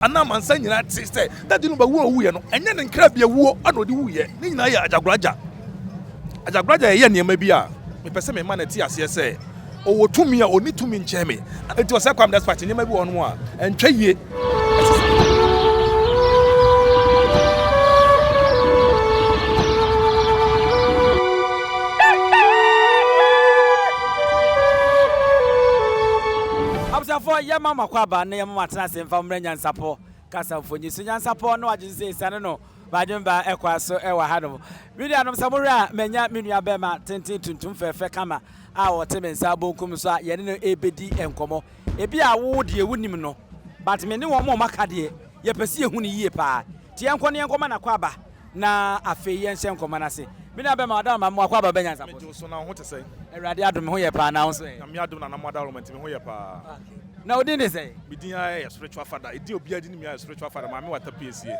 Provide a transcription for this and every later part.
Ana amansan nyinaa te sɛ Daddy Lumba wu a ɔwuiɛ no, ɛnyɛ ne nkrabea wuo na ɔde wuiɛ. Ne nyinaa yɛ Agyagoragya. Agyagoragya yɛyɛ nneɛma bi a mepɛ sɛ mema no te aseɛ sɛ ɔwɔ tumi a ɔnni tumi nkyɛn me. Enti ɔsɛ Kwame Despite nneɛma bi wɔ hɔnom a ɛntwa yie. Ɛsɛ sɛ. Abusuafoɔ yɛma mo akwaaba na yɛma mo atena ase mfa mo mmra Nyansapɔ kasa mfonyin so. Nyansapɔ na wagye so sɛ esiane no badwemba ɛkwa so ɛwɔ hanom. Me nuanom sɛ mohwɛ a manya me nua bɛɛma tenten tuntum fɛɛfɛ kama a ɔte me nsa bonkum so a yɛne no ɛrebɛdi nkɔmmɔ. Ebia wo deɛ wonim no but me ne wɔn a wɔaka deɛ yɛpɛ sɛ yɛhu no yie paa. Nti yɛnkɔ na yɛnkɔma no akwaaba Na afei yɛnhyɛ nkɔmmɔ no ase. Me nua bɛma ɔda ma mo akwaaba bɛ nyansafo Megye wo so na wo ho te sɛn? Awurade adom me ho yɛ paa na wo nso ɛ? Nyame adom Nana mo adaworoma nti me ho yɛ paa. Okay. Na wo din de sɛn? Me din ara yɛ spiritual father. Edin a obiara di nim ara yɛ spiritual father Maame Wata Piesie.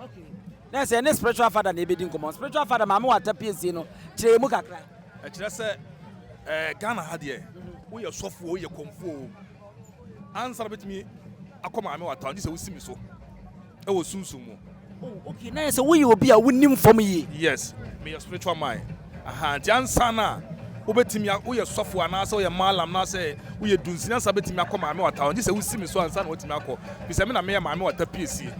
Okay. Na sɛ yɛne spiritual father na yɛbɛdi nkɔmmɔ. Spiritual father Maame Wata Piesie no kyerɛ yɛn mu kakra. Ɛkyerɛ sɛ eh, Ghana ha deɛ woyɛ sɔfo o, woyɛ kɔmfo o, ansa na wobɛtumi akɔ Maame Wata hɔ gye sɛ wosi me so. Ɛwɔ sunsum mu. Oh okay, na yɛ sɛ woyɛ obi a wonim fam yie. Yes, meyɛ spiritual man. Aha, nti ansa na wobɛtumi a woyɛ sɔfo anaasɛ woyɛ mallam anaasɛ woyɛ dunsini ansa wobɛtumi akɔ maame wata hɔ, gye sɛ wosi me so ansa na woatumi akɔ. Firi sɛ me na meyɛ maame wata piesie.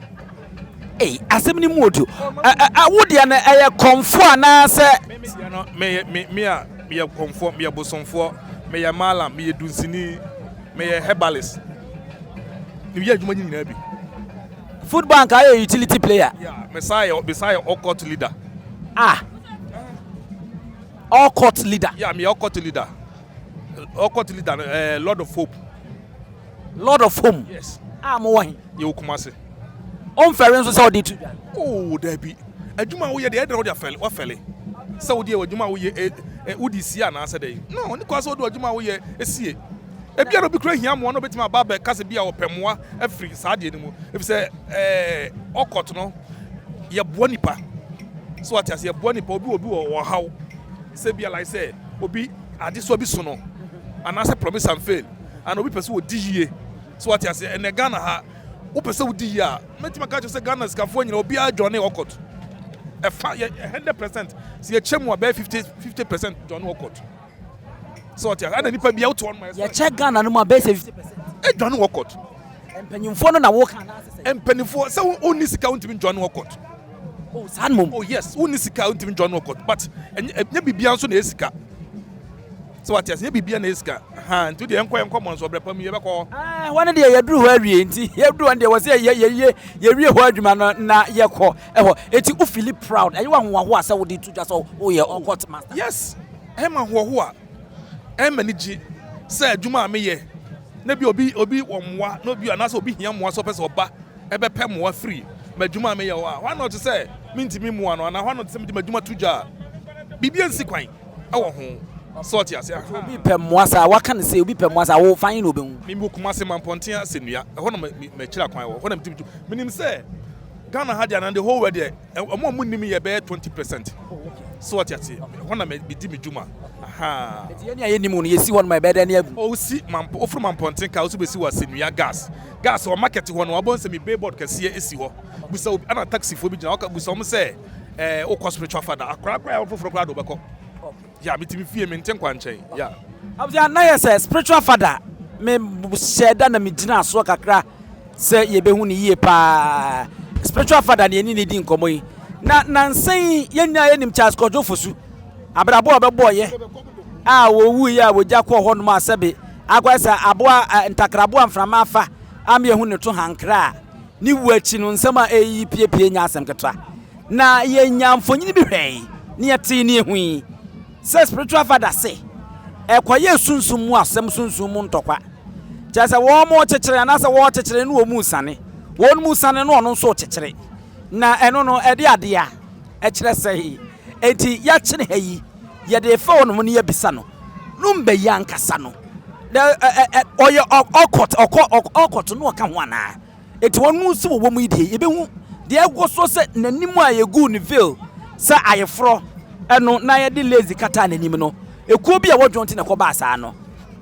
Ei, asɛm no mu odu. Ɛ ɛ wo deɛ no ɛyɛ kɔmfoɔ anaasɛ? Me me deɛ no meyɛ me me a meyɛ kɔmfoɔ, meyɛ bosomfoɔ, meyɛ mallam, meyɛ dunsini, meyɛ herbalist. Meyɛ adwuma nyinaa bi. Football anka ayɛ utility player. Yeah, me san yɛ me san yɛ occult leader. Ah. Occult leader. Yeah, me occult leader. Occult leader no eh, Lord of Hope. Lord of Home. Yes. Ah, mo wɔ he? Yɛ wɔ Kumasi. Ɔmfɛre nso sɛ ɔde tu dwa. Oh, dabi. Adwuma a woyɛ deɛ ɛdɛn wode afɛle wafɛle. Sɛ wode yɛ adwuma a woyɛ eh, eh, wode sie anaasɛ dɛn? No, ne kwa sɛ wode adwuma a woyɛ esie. Ebia na obi kura hia mmoa na obetumi aba abɛka sɛ bi a ɔpɛ mmoa afiri saa adeɛ no mu. Efisɛ ɛɛ ɔkɔt no yɛboa nipa. So wate ase yɛboa nipa obi obi wɔ ɔhaw sɛ bi a like sɛ obi adesoa bi so no anaasɛ promise and fail ana obi pɛ sɛ ɔdi yie. So wate ase ɛnɛ Ghana ha wopɛ sɛ wodi yie a mɛtumi aka kyerɛ sɛ Ghana sikafoɔ nyina obiara join ɔkɔt. Ɛfa yɛ 100% sɛ yɛkyɛ mu a bɛyɛ 50 50% join ɔkɔt. sɛ ɔte ase ɛna nipa bia wote hɔ nom yɛkyɛ Ghana no mu a bɛyɛ sɛ 50% ɛdwane wɔ court. Mpanyinfoɔ no na woka anaasɛ sɛ mpanyinfoɔ sɛ wonni sika wontumi ndwane wɔ court. Oh saa no oh yes wonni sika wontumi ndwane wɔ court but ɛnyɛ biribiara nso na ɛyɛ sika sɛ wate ase ɛnyɛ biribiara na ɛyɛ sika ha nti deɛ yɛnkɔ yɛnkɔ mmɔ nso ɔbrɛ pa mu yɛbɛkɔ hɔ. Ah, hɔ no deɛ yɛduru hɔ awie nti yɛduru hɔ deɛ wɔ sɛ yɛyɛ yɛwie hɔ adwuma no na yɛkɔ ɛhɔ eti wo feel proud ɛyɛ ahohoahoa sɛ wode to dwa sɛ woyɛ ɔkɔt master. Yes Ɛma ahoɔhoa, ɛma ani gye sɛ adwuma a meyɛ na bi obi obi wɔ mmoa na obi anaasɛ obi hia mmoa sɛ ɔpɛ sɛ ɔba ɛbɛpɛ mmoa firi m'adwuma a meyɛ hɔ a, hwan na ɔte sɛ mentumi mmoa no anaa hwan na ɔte sɛ mede m'adwuma to dwa a biribi ansi kwan wɔ ho sɛ ɔte ase. Sɛ obi pɛ mmoa saa, waka no sɛ obi pɛ mmoa saa, wo fan na obehu. Me wɔ Kumasi Mampɔnten Asɛnnua, ɛhɔ na m'akyiri akwan wɔ, ɛhɔ na metumi tu. Menim sɛ Ghana ha deɛ anaa the whole world deɛ Wɔn a wɔnnim yɛ bɛyɛ 20%. So wɔte aseɛ? Ɛhɔ na medi me dwuma. Ahaa. Eti yɛn a yɛnnim no, yɛsi hɔ nom a, ɛbɛyɛ dɛn ne agu? Wosi Mamp woforo Mampɔnten kaa, wosi bɛsi wɔ Asɛnnua gas. Gas wɔ market hɔ no, wabɔ nsɛ me billboard kɛseɛ si hɔ. Bisa obi, ɛna taxifoɔ bi gyina hɔ, bisa wɔn sɛ, ɛɛ, wokɔ spiritual father. Akwadaa koraa a foforɔ koraa de wobɛkɔ. Yeah, mete me fie, mente nkwankyɛn. Yeah. Abusua, na yɛ sɛ spiritual father, me hyɛɛ da na me gyinaa soɔ kakra sɛ yɛbɛhu no yie paa. Spiritual father na yɛne no di nkɔmmɔ yi. Na nansa yi yɛn nyinaa yɛnim Charles Kwadwo Fosu, abrabɔ a ɔbɛbɔɔyɛ a wɔwuiɛ a wɔgya kɔɔ hɔnom a sɛbe akɔyɛ sɛ aboa ntakraboa mframa afa ama yɛhu ne to hankra a ne wu akyi no nsɛm a ɛyi piepie nyɛ asɛm ketewa. Na yɛnyaa mfonini bi hwɛe, na yɛtee na yehui sɛ spiritual father se ɛkɔyɛɛ sunsum mu asɛm, sunsum mu ntɔkwa. Kyerɛ sɛ wɔrekyekyere anaasɛ wɔrekyekyere na wɔn resiane, wɔn mu siane na ɔno nso rekyekyere. Na ɛno no ɛde adeɛ a ɛkyerɛ sɛ enti yɛakyene ha yi yɛde refa wɔn ho na yɛabisa no. Lumba yi ankasa no, ɔyɛ ɔkɔt ɔkɔ ɔkɔt no ɔka ho anaa? Enti wɔn mu sɛ wɔwɔ mu yi deɛ, yɛbɛhu deɛ ɛkɔ soɔ sɛ n'anim a yɛguu no veil sɛ ayeforɔ no na yɛde lace kataa n'anim no, ekuo bi a ɛwɔ dwon nti na ɛkɔbaa saa no.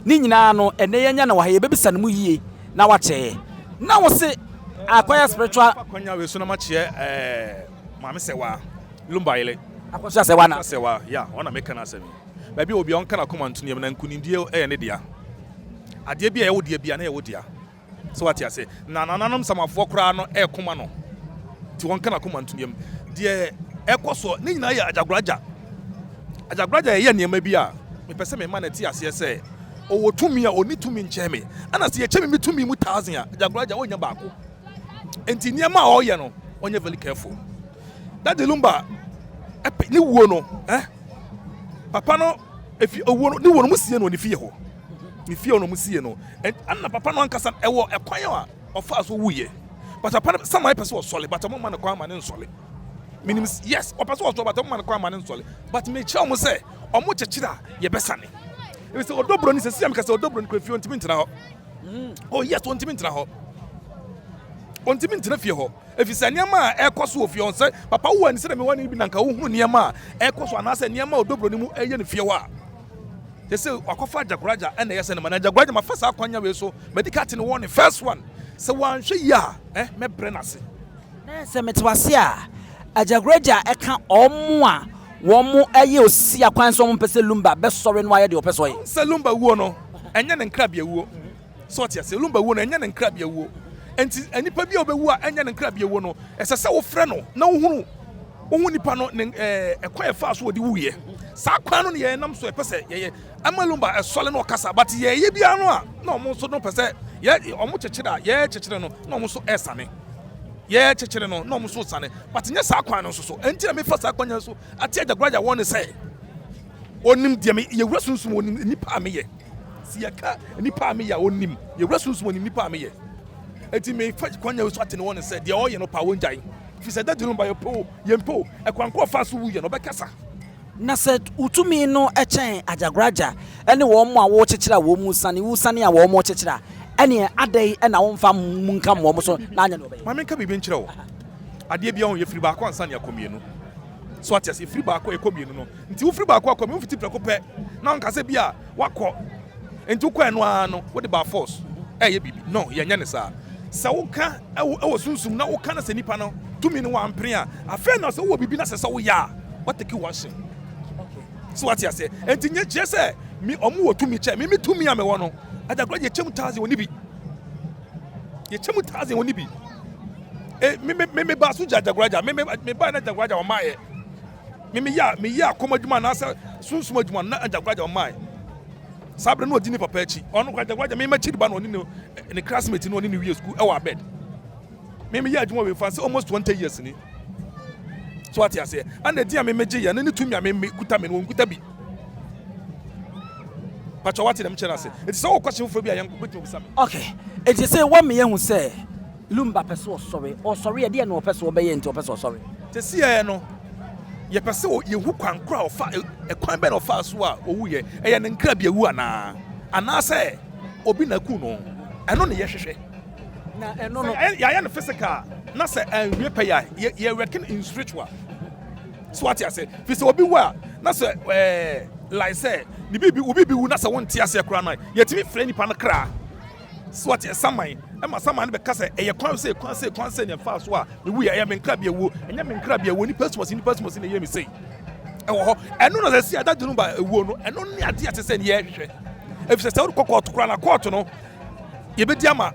Ne nyinaa no, ɛnnɛ yɛanya no wɔ ha, yɛbɛbisa no mu yie na wakyɛ yɛn. Na wo se. Akɔyɛ spiritual. Kwanya wei so na makyerɛ Maame Sɛwa Lumba yele. Akɔsua Sɛwa na. Sɛwa, ya, ɔna meka no asɛm yi. Baabi a obi a ɔnka n'akoma nto ne yam na nkunimdie yɛ ne dea. Adeɛ bi a ɛyɛ wo dea bia na ɛyɛ wo dea. So wate ase? Na nananom samafoɔ koraa no ɛreko ma no. Nti wɔnka n'akoma nto ne yam. Deɛ ɛkɔ soɔ ne nyinaa yɛ agyagoragya. Agyagoragya yɛyɛ nneɛma bi a mepɛ sɛ mema no te aseɛ sɛ ɔwɔ tumi a ɔnni tumi nkyɛn me. Ɛna sɛ yɛkyɛ me me tumi mu thousand a, agyagoragya ɔnnya baako. Nti nneɛma a ɔreyɛ no, ɔnyɛ very careful. Daddy Lumba ɛpɛ ne wuo no eh papa no efi owuo no ne wuo no mo sie no wɔ ne fie hɔ ne fie hɔ na mo sie no ɛna papa no ankasa ɛwɔ ɛkwan a ɔfaa so wuyɛ but papa no sama pɛ sɛ ɔsɔle but ɔmo ma no kwan ma ne nsɔle menim yes ɔpɛ sɛ ɔsɔle but ɔmo ma no kwan ma ne nsɔle but mekyerɛ ɔmo sɛ ɔmo kyekyere a yɛbɛsane ebi sɛ ɔdɔ buroni sɛ si amika sɛ ɔdɔ buroni kura fie ɔntumi ntena hɔ oh yes ɔntumi ntena hɔ ɔntumi ntena fie hɔ. Efisɛ nneɛma a ɛrekɔ so wɔ fie hɔ, sɛ papa wo ani sɛdeɛ mewɔ ani bi na nka wohunu nneɛma a ɛrekɔ so anaasɛ nneɛma a ɔdɔ buroni mu ɛyɛ no fie hɔ a, kyɛ sɛ wakɔfa agyakoragya ɛna ɛyɛ sɛ ne ma na agyakoragya mafa saa kwanya wei so madi ka te ne wɔ ne first one sɛ wanhwɛ yie a eh mɛbrɛ no ase. Na sɛ mete wase a, agyakoragya ɛka wɔn a wɔn ɛyɛ osisi akwan sɛ wɔn mpɛ sɛ Lumba bɛsɔre na wayɛ deɛ ɔpɛ sɛ ɔyɛ. Sɛ Lumba wuo no, ɛnyɛ ne nkrabea wuo. So ɔte aseɛ? Lumba wuo no, ɛnyɛ ne nkrabea wuo. Enti nipa bi a ɔbɛwu a ɛnyɛ ne nkrabea wuo no, ɛsɛ sɛ wofrɛ no na wohunu wohu nipa no ne ɛɛ ɛkwan ɛfaa so ɔde wuiɛ. Saa kwan no na yɛnam so ɛpɛ sɛ yɛyɛ ɛma Lumba ɛsɔle na ɔkasa, but yɛyɛ biara no a na wɔn nso no pɛ sɛ yɛ wɔn kyekyere a yɛkyekyere no na wɔn nso ɛsane. Yɛkyekyere no na wɔn nso sane, but nyɛ saa kwan no nso so. Ɛnti na mefa saa kwan so ate Agyagoraagya wɔn ne sɛ onim deɛ me yɛwura sunsum onim nipa a meyɛ. Sɛ yɛka nnipa a meyɛ a, ɔnim. Yɛwura sunsum, ɔnim nnipa a meyɛ. Enti mefa kwan so ate ne wɔn sɛ deɛ ɔyɛ no pa wɔngyae. Firi sɛ da no ba yɛpɛ o, yɛmpɛ o, ɛkwan ko ɔfa so wuyɛ no ɔbɛkasa. Na sɛ wo tumi no kyɛn agyagoragya ne wɔn a worekyekyere a wɔn mu sane, wosiane a wɔn rekyekyere a, ɛnneɛ adɛn na womfa mmunkam wɔn so na anyɛ nea wɔbɛyɛ? Ma menka biribi nkyerɛ wo. Adeɛ biara ho, yɛfiri baako ansa na yɛakɔ mmienu. So ate aseɛ? Yɛfiri baako a yɛkɔ mmienu no. Nti wofiri baako akɔ mmienu, womfiti prɛko pɛ na wonka sɛ bi a wakɔ nti wokɔ ɛno ara no wode by force ɛyɛ biribi. No, yɛnyɛ ne saa. Sɛ woka ɛwɔ ɛwɔ sunsum na woka na sɛ nipa no tumi no wampene a, afei na sɛ wowɔ biribi na sɛ sɛ woyɛ a, watake wo action. So wate aseɛ? Nti nyɛ kyerɛ sɛ me ɔmo wɔ tumi kyɛ me me tumi a mewɔ no adagora yɛkyɛ mu thousand wɔ ne bi. Yɛkyɛ mu thousand wɔ ne bi. E, me me me me ba so gya agyagoraagya me me me ba na agyagoraagya ɔmaayɛ. Me me yɛ me yɛ akɔm adwuma anaasɛ sunsum adwuma na agyagoraagya ɔmaayɛ. Saa bere no ɔdi ne papa akyi. Ɔno kora agyagoraagya me m'akyi ba na ɔne ne ne classmate no ɔne ne wie sukuu ɛwɔ abed. Me me yɛ adwuma wei fa sɛ almost 20 years ni. So ate aseɛ. Ɛna edin a me me gye yɛ no ne tumi a me me kuta me no wɔn kuta bi. Patwa wate dɛm kyerɛ no ase. Eti sɛ wɔ question foforɔ bi a yɛn bɛtumi obisa me. Okay. Eti sɛ wɔn yɛ hu sɛ Lumba pɛ sɛ ɔsɔre. Ɔsɔre a deɛ na ɔpɛ sɛ ɔbɛyɛ nti ɔpɛ sɛ ɔsɔre. Sesei no, yɛpɛ sɛ yɛhu kwan koro a ɔfa, ɛkwan bɛn na ɔfaa so a owuiɛ. Ɛyɛ ne nkrabea wu anaa? Anaasɛ obi na aku no? Ɛno na yɛhwehwɛ. Na ɛno no. Sɛ yɛayɛ no physical na sɛ anwie pɛyɛ a, yɛ yɛ working in spiritual. So wate ase? Fi sɛ obi wu a, na sɛ ɛɛ like sɛ ne biribi, wo biribi wu na sɛ wonte aseɛ koraa no a, yɛtumi frɛ nipa no kra. So wate saman ɛma saman no bɛka sɛ ɛyɛ kwan sei kwan sei kwan sei na ɛfaa so a mewuiɛ ɛyɛ me nkrabea wuo ɛnyɛ me nkrabea wuo nipa sumasi nipa sumasi na ɛyɛ me sei ɛwɔ hɔ ɛno na sɛ si adagye no ba ewuo no ɛno ne adeɛ a ɛsɛ sɛ ne yɛhwehwɛ efisɛ sɛ wode kɔ kɔɔto koraa na kɔɔto no yɛbɛdi ama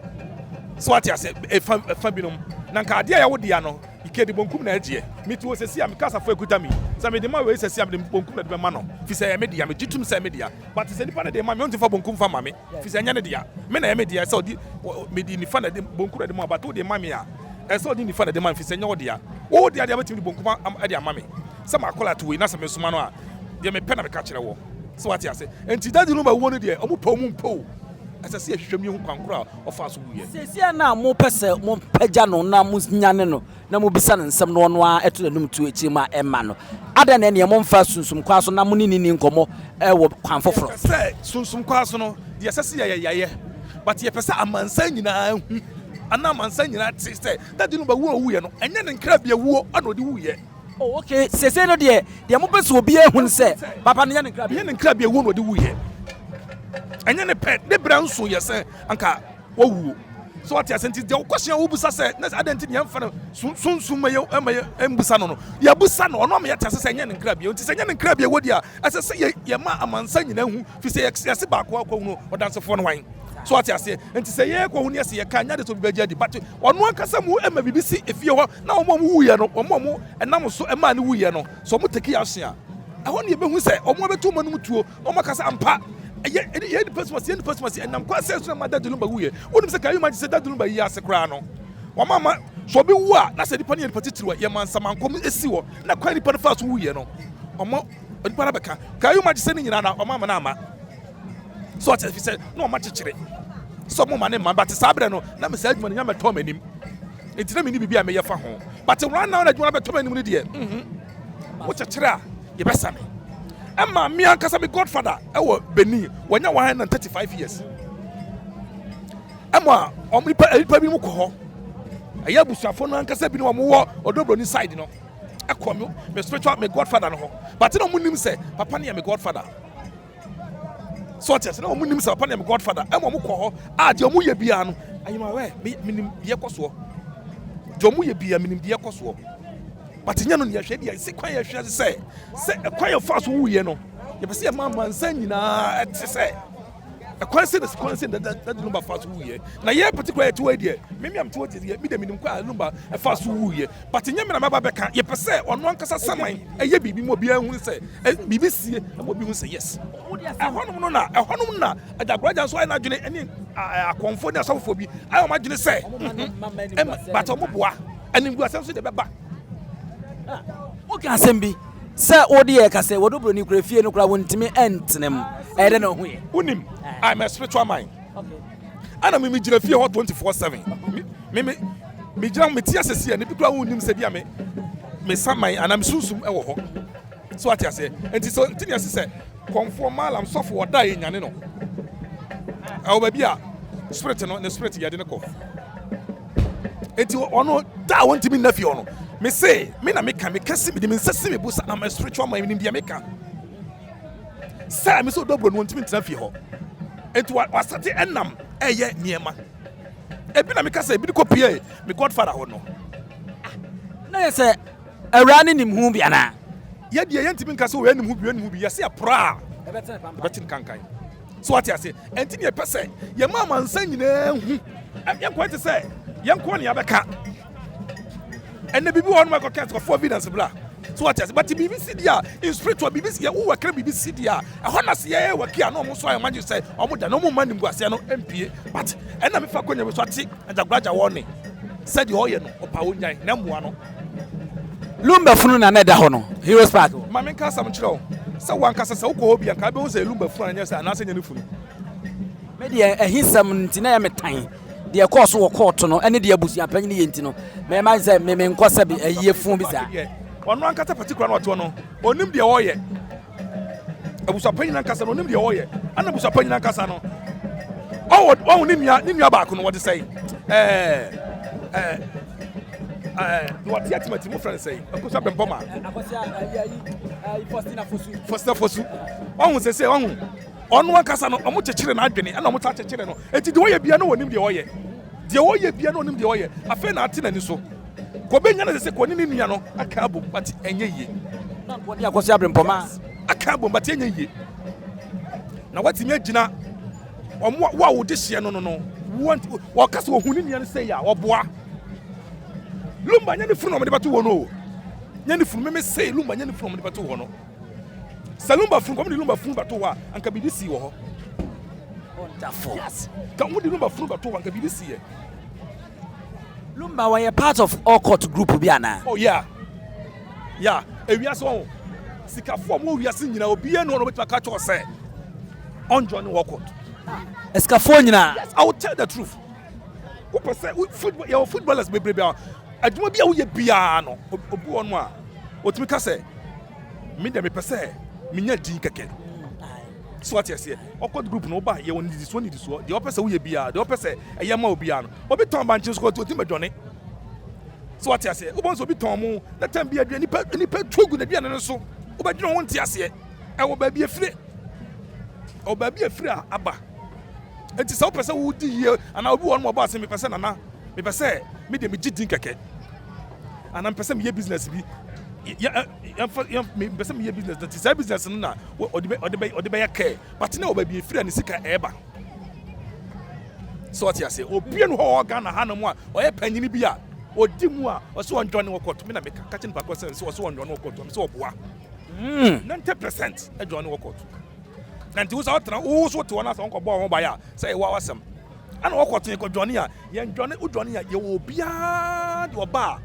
so wate ase ɛfa ɛfa binom na nka adeɛ a yɛwo dea no ike de bonkum na ɛgyeɛ mete wɔ sɛsi a meka asafo ekuta mi sɛ mede ma wei sɛsi a mede bonkum na de bɛma no fi sɛ ɛyɛ me dea megye tum sɛ ɛyɛ me dea but sɛ nipa no de ma me ɔntumi fa bonkum fa ma me Ɛfiri sɛ ɛnyɛ ne dea. Me na ɛyɛ me dea, ɛsɛ ɔde mede nifa na ɛde bonkum na ɛde ma but wode ma me a, ɛsɛ ɔde nifa na ɛde ma me ɛfiri sɛ ɛnyɛ wo dea. Wo dea deɛ wobɛtumi de bonkum de ama me. Sɛ m'akwadaa te wei na sɛ mesoma no a, deɛ mepɛ na meka kyerɛ wɔ. So wate ase? Enti daddy no ma wuo no deɛ, ɔmo pɛ ɔmo mpɛ o, ɛsɛ sɛ yɛhwehwɛ mu yɛhu kwan korɔ a ɔfaa so wuiɛ. Seesei a na mopɛ sɛ mopagya no na monyane no na mobisa no nsɛm na ɔno ara to n'anom tuo akyiri mu a ɛmma no. Adɛn na ɛnneɛ momfa sunsum kwan so na mo ne no nni nkɔmmɔ wɔ kwan foforɔ? Yɛpɛ sɛ sunsum kwan so no, deɛ ɛsɛ sɛ yɛyɛ yɛyɛ, but yɛpɛ sɛ amansan nyinaa hu anaa amansan nyinaa te sɛ Daddy no ba wuo a ɔwuiɛ no, ɛnyɛ ne nkrabea wuo na ɔde wuiɛ. Oh okay, seesei no deɛ, deɛ mopɛ sɛ obiara hu ne sɛ papa no nyɛ ne nkrabea. Ɛnyɛ ne nkrabea wuo na ɔde wuiɛ. Ɛnyɛ ne pɛ, ne berɛ nso yɛ sɛ anka wawuo. So wate ase? Nti deɛ question a wobusa sɛ na adɛn nti ne yɛmfa no sunsum ma yɛ ma yɛmbusa no no, yɛbusa no, ɔno ama yɛte ase sɛ ɛnyɛ ne nkrabea. Nti sɛ ɛnyɛ ne nkrabea wɔ deɛ a, ɛsɛ sɛ yɛ yɛma amansa nyinaa hu, fi sɛ yɛse baako akɔhunu ɔdansefoɔ no hwan. So wate aseɛ? Nti sɛ yɛkɔhu ne yɛse yɛka, nyɛ ade sɛ obi bɛgye adi, but ɔno ankasa mu ma biribi si efie hɔ na wɔn a wɔwuiɛ no, wɔn a wɔn ɛnam so ɛmaa no wuiɛ no, sɛ wɔn take action a, ɛhɔ ne yɛbɛhu sɛ wɔn abɛto wɔn anom tuo na wɔn aka sɛ ampa, ɛyɛ yɛn nipa sumasi, yɛn nipa sumasi ɛnam kwan sɛ so na ma Daddy Lumba wuiɛ. Wonim sɛ, can you imagine sɛ Daddy Lumba yi ase koraa no, wɔn ama sɛ obi wu a, na sɛ nipa no yɛ nipa titiriw a, yɛma nsamankom esi hɔ na kwan nipa no fa so wuiɛ no, wɔn nipa no abɛka. Can you imagine sɛ ne nyinaa na wɔn ama no ama so ɔkyɛ fi sɛ na wɔn akyekyere sɛ wɔn ma ne ma, but saa berɛ no na me saa adwuma no nya mɛtɔ m'anim, nti na menni biribi a meyɛ fa ho. But right now na adwuma no bɛtɔ m'anim no deɛ, wokyekyere a, yɛbɛsa me. Ɛma me ankasa me godfather ɛwɔ Benin, wɔnya 135 years, ɛma ɔmo nipa bi mu kɔ hɔ, ɛyɛ abusuafo no ankasa bi ne wɔn wɔ Ɔdɔbroni side no, ɛkɔ me spiritual, me godfather no hɔ, but na ɔmo nim sɛ papa no yɛ me godfather. So ɔte ase, na ɔmo nim sɛ papa no yɛ me godfather. Ɛma ɔmo kɔ hɔ a, deɛ ɔmo yɛ biara no, ayimawɛ me menim deɛ kɔ soɔ, deɛ ɔmo yɛ biara menim deɛ kɔ soɔ, but nyɛ no ne yɛhwɛ deɛ sɛ kwan yɛhwɛ sɛ ɛkwan yɛ fa so wuyɛ no, yɛpɛ sɛ yɛma amansa nyinaa ɛte sɛ ɛkwan sɛ na kwan sɛ Daddy Lumba fa so wuyɛ. Na yɛ particular yɛte hɔ yi deɛ, memi am te hɔ deɛ, mi deɛ menim kwan a Lumba ɛfa so wuyɛ, but nyɛ me na mɛba bɛka. Yɛpɛ sɛ ɔno ankasa saman ɛyɛ biribi mu, obiara hu sɛ biribi sie ɛma obi hu sɛ yes, ɛhɔnom no na ɛhɔnom na Agyagoragya nso ayɛ n'adwene ɛne akɔnfo ne asɔfofoɔ bi ayɛ wɔn adwene sɛ ɛma, but ɔmo boa animguasɛm nso de bɛba. Woka asɛm bi sɛ wode yɛ ka sɛ wɔde buroni kura fie no kora wɔntumi ɛntene mu, ɛyɛ dɛ na ɔhu yɛ. Wonim, I'm a spiritual man, ɛna me gyina fie hɔ 24/7. Me me gyina, me ti asɛsi a ne bi kura, wonim sɛ bi a me saman anaa me sunsum ɛwɔ hɔ. So ate aseɛ? Nti sɛ nti ne ɛsɛ sɛ kɔnfoɔ, maalam, sɔfo ɔda yɛ nyane no, ɛwɔ baabi a spirit no ne spirit yɛde ne kɔ. Nti ɔno da a wɔntumi nna fie hɔ no, me se me na meka, meka si mede me nsa si me bo sa, I'm a spiritual man, menim deɛ meka sɛ me sɛ ɔdɔ no wɔntumi ntena fie hɔ. Nti wasate ɛnam ɛyɛ nneɛma ebi na meka sɛ ebi de kɔ pie me godfather hɔ no. Na yɛ sɛ awura ne nim ho bi anaa? Yɛdeɛ yɛntumi nka sɛ wɔyɛ nim ho bi, nim ho bi. Yɛsɛ yɛporɔ a ɛbɛte no kankan. So wate ase? Ɛnti ne yɛpɛ sɛ yɛma amansa nyinaa hu. Yɛnkɔ te sɛ yɛnko ne yɛbɛka ɛnɛ biribi wɔ hɔ nom ɛkɔka kɔfoɔ evidence bra. So wate ase? But biribi si deɛ a, in spiritual biribi si yɛ wowɔ kra, biribi si deɛ a, ɛhɔ na sɛ yɛyɛ wɔ a na ɔmo nso ayɛ ɔmo agye sɛ ɔmo da na ɔmo mma nimguaseɛ no mpie. But ɛna mefa kɔnya bi so ate Agyagoraagya wɔ ne sɛdeɛ ɔyɛ no, ɔpa onyan na mmoa no. Lumba funu na na ɛda hɔ no, Heroes Park. Ma menka asɛm kyerɛ wo sɛ wankasa sɛ wokɔ hɔ bi anka wobɛhu sɛ Lumba funu anyɛ sɛ anaasɛ nyɛ ne funu. Me deɛ, ahisɛm nti na ɛyɛ me tan. Deɛ ɛkɔɔ so wɔ kɔɔto no ɛne deɛ abusuapanyin yɛ nti no, mɛma sɛ me menkɔ sɛ bi ɛyɛ fun bi saa. Ɔno ankasa particular na ɔte hɔ no, onim deɛ ɔyɛ. Abusuapanyin ankasa no, onim deɛ ɔyɛ. Ɛna abusuapanyin ankasa no, ɔwɔ ɔwɔ ne nua baako no, wɔde sɛn ɛɛ ɛɛ ɛɛ wɔte atimati mo fɛn sɛn, Akosua Bɛmpɔma, Faustina Fosu. Ɔho sɛ ɔho ɔno ankasa no, ɔmo kyekyere n'adwene ɛna ɔmo ta kyekyere no. Eti deɛ ɔyɛ bia no, wɔnim deɛ ɔyɛ. Deɛ ɔyɛ bia no, ɔnim deɛ ɔyɛ. Afei na ate n'ani so kɔbɛnya no sɛ kɔne ne nua no aka abom, but ɛnyɛ yie. Wɔde Akɔsi Abrempɔma. Aka abom, but ɛnyɛ yie na watumi agyina ɔmo wo a wode hyeɛ no, wɔka sɛ wɔhu ne nua no sɛ yɛ a ɔboa. Lumba nyɛ ne funu na ɔmode bɛto hɔ no o, nyɛ ne funu. Meme sei, Lumba nyɛ ne funu na ɔmode bɛto hɔ no. Sɛ Lumba funu kɔm de Lumba funu bɛto hɔ a, anka biribi sii wɔ hɔ. Wonderful. Yes, ka wɔn de Lumba funu bɛto hɔ, anka biribi sii yɛ. Lumba wɔyɛ part of occult group bi anaa? Oh yeah, ewiase wɔn sikafoɔ a wɔwɔ wiase nyinaa, obiara ni wɔn a wɔbɛtumi aka kyerɛ sɛ ɔnjɔ ne occult. Asikafoɔ nyinaa? Yes, I will tell the truth. Wopɛ sɛ football, yɛwɔ footballers bebrebe a adwuma bi a woyɛ biara no, obi wɔ no a otumi ka sɛ me deɛ, mepɛ sɛ menya din kɛkɛ. So ate aseɛ? Occult group no, woba, yɛwɔ nidisoɔ nidisoɔ. Deɛ ɔpɛ sɛ woyɛ biara, deɛ ɔpɛ sɛ ɛyɛ ma obiara no, obi tɔn bankye so kɔ, otumi bɛdɔne. So ate aseɛ? Wobɛn sɛ obi tɔn mo na tam bi aduane, nipa tu gu n'aduane no so, wobɛdwene ho nte aseɛ. Ɛwɔ baabi efire, ɛwɔ baabi efire a aba. Enti sɛ wopɛ sɛ wodi yie anaa obi wɔ hɔ nom ɔbɔ ase mepɛ sɛ nana mepɛ sɛ me deɛ megye din kɛkɛ anaa mepɛ sɛ meyɛ business bi yɛmfa yɛn mepɛ sɛ meyɛ business nti saa business no na ɔde bɛ ɔde bɛ ɔde bɛyɛ kɛɛ but na wɔ baabi efiri a ne sika ɛɛba sɛ ɔte aseɛ obie no hɔ wɔ Ghana ha nom a ɔyɛ panyini bi a ɔdi mu a ɔsɛ ɔndwɔne wɔ kɔto me na meka ka kyerɛ nipa kɔ sɛ ɔsɛ ɔndwɔne wɔ kɔto sɛ ɔboa 90% ɛdwɔne wɔ kɔto Na nti wo sɛ ɔtena wo so te hɔ na sɛ wɔnkɔbɔ ho ban a sɛ ɛwɔ awasɛm ɛna wɔkɔ tee kɔ dwane a yɛn dwane wo dwane a yɛwɔ obiara de ɔba a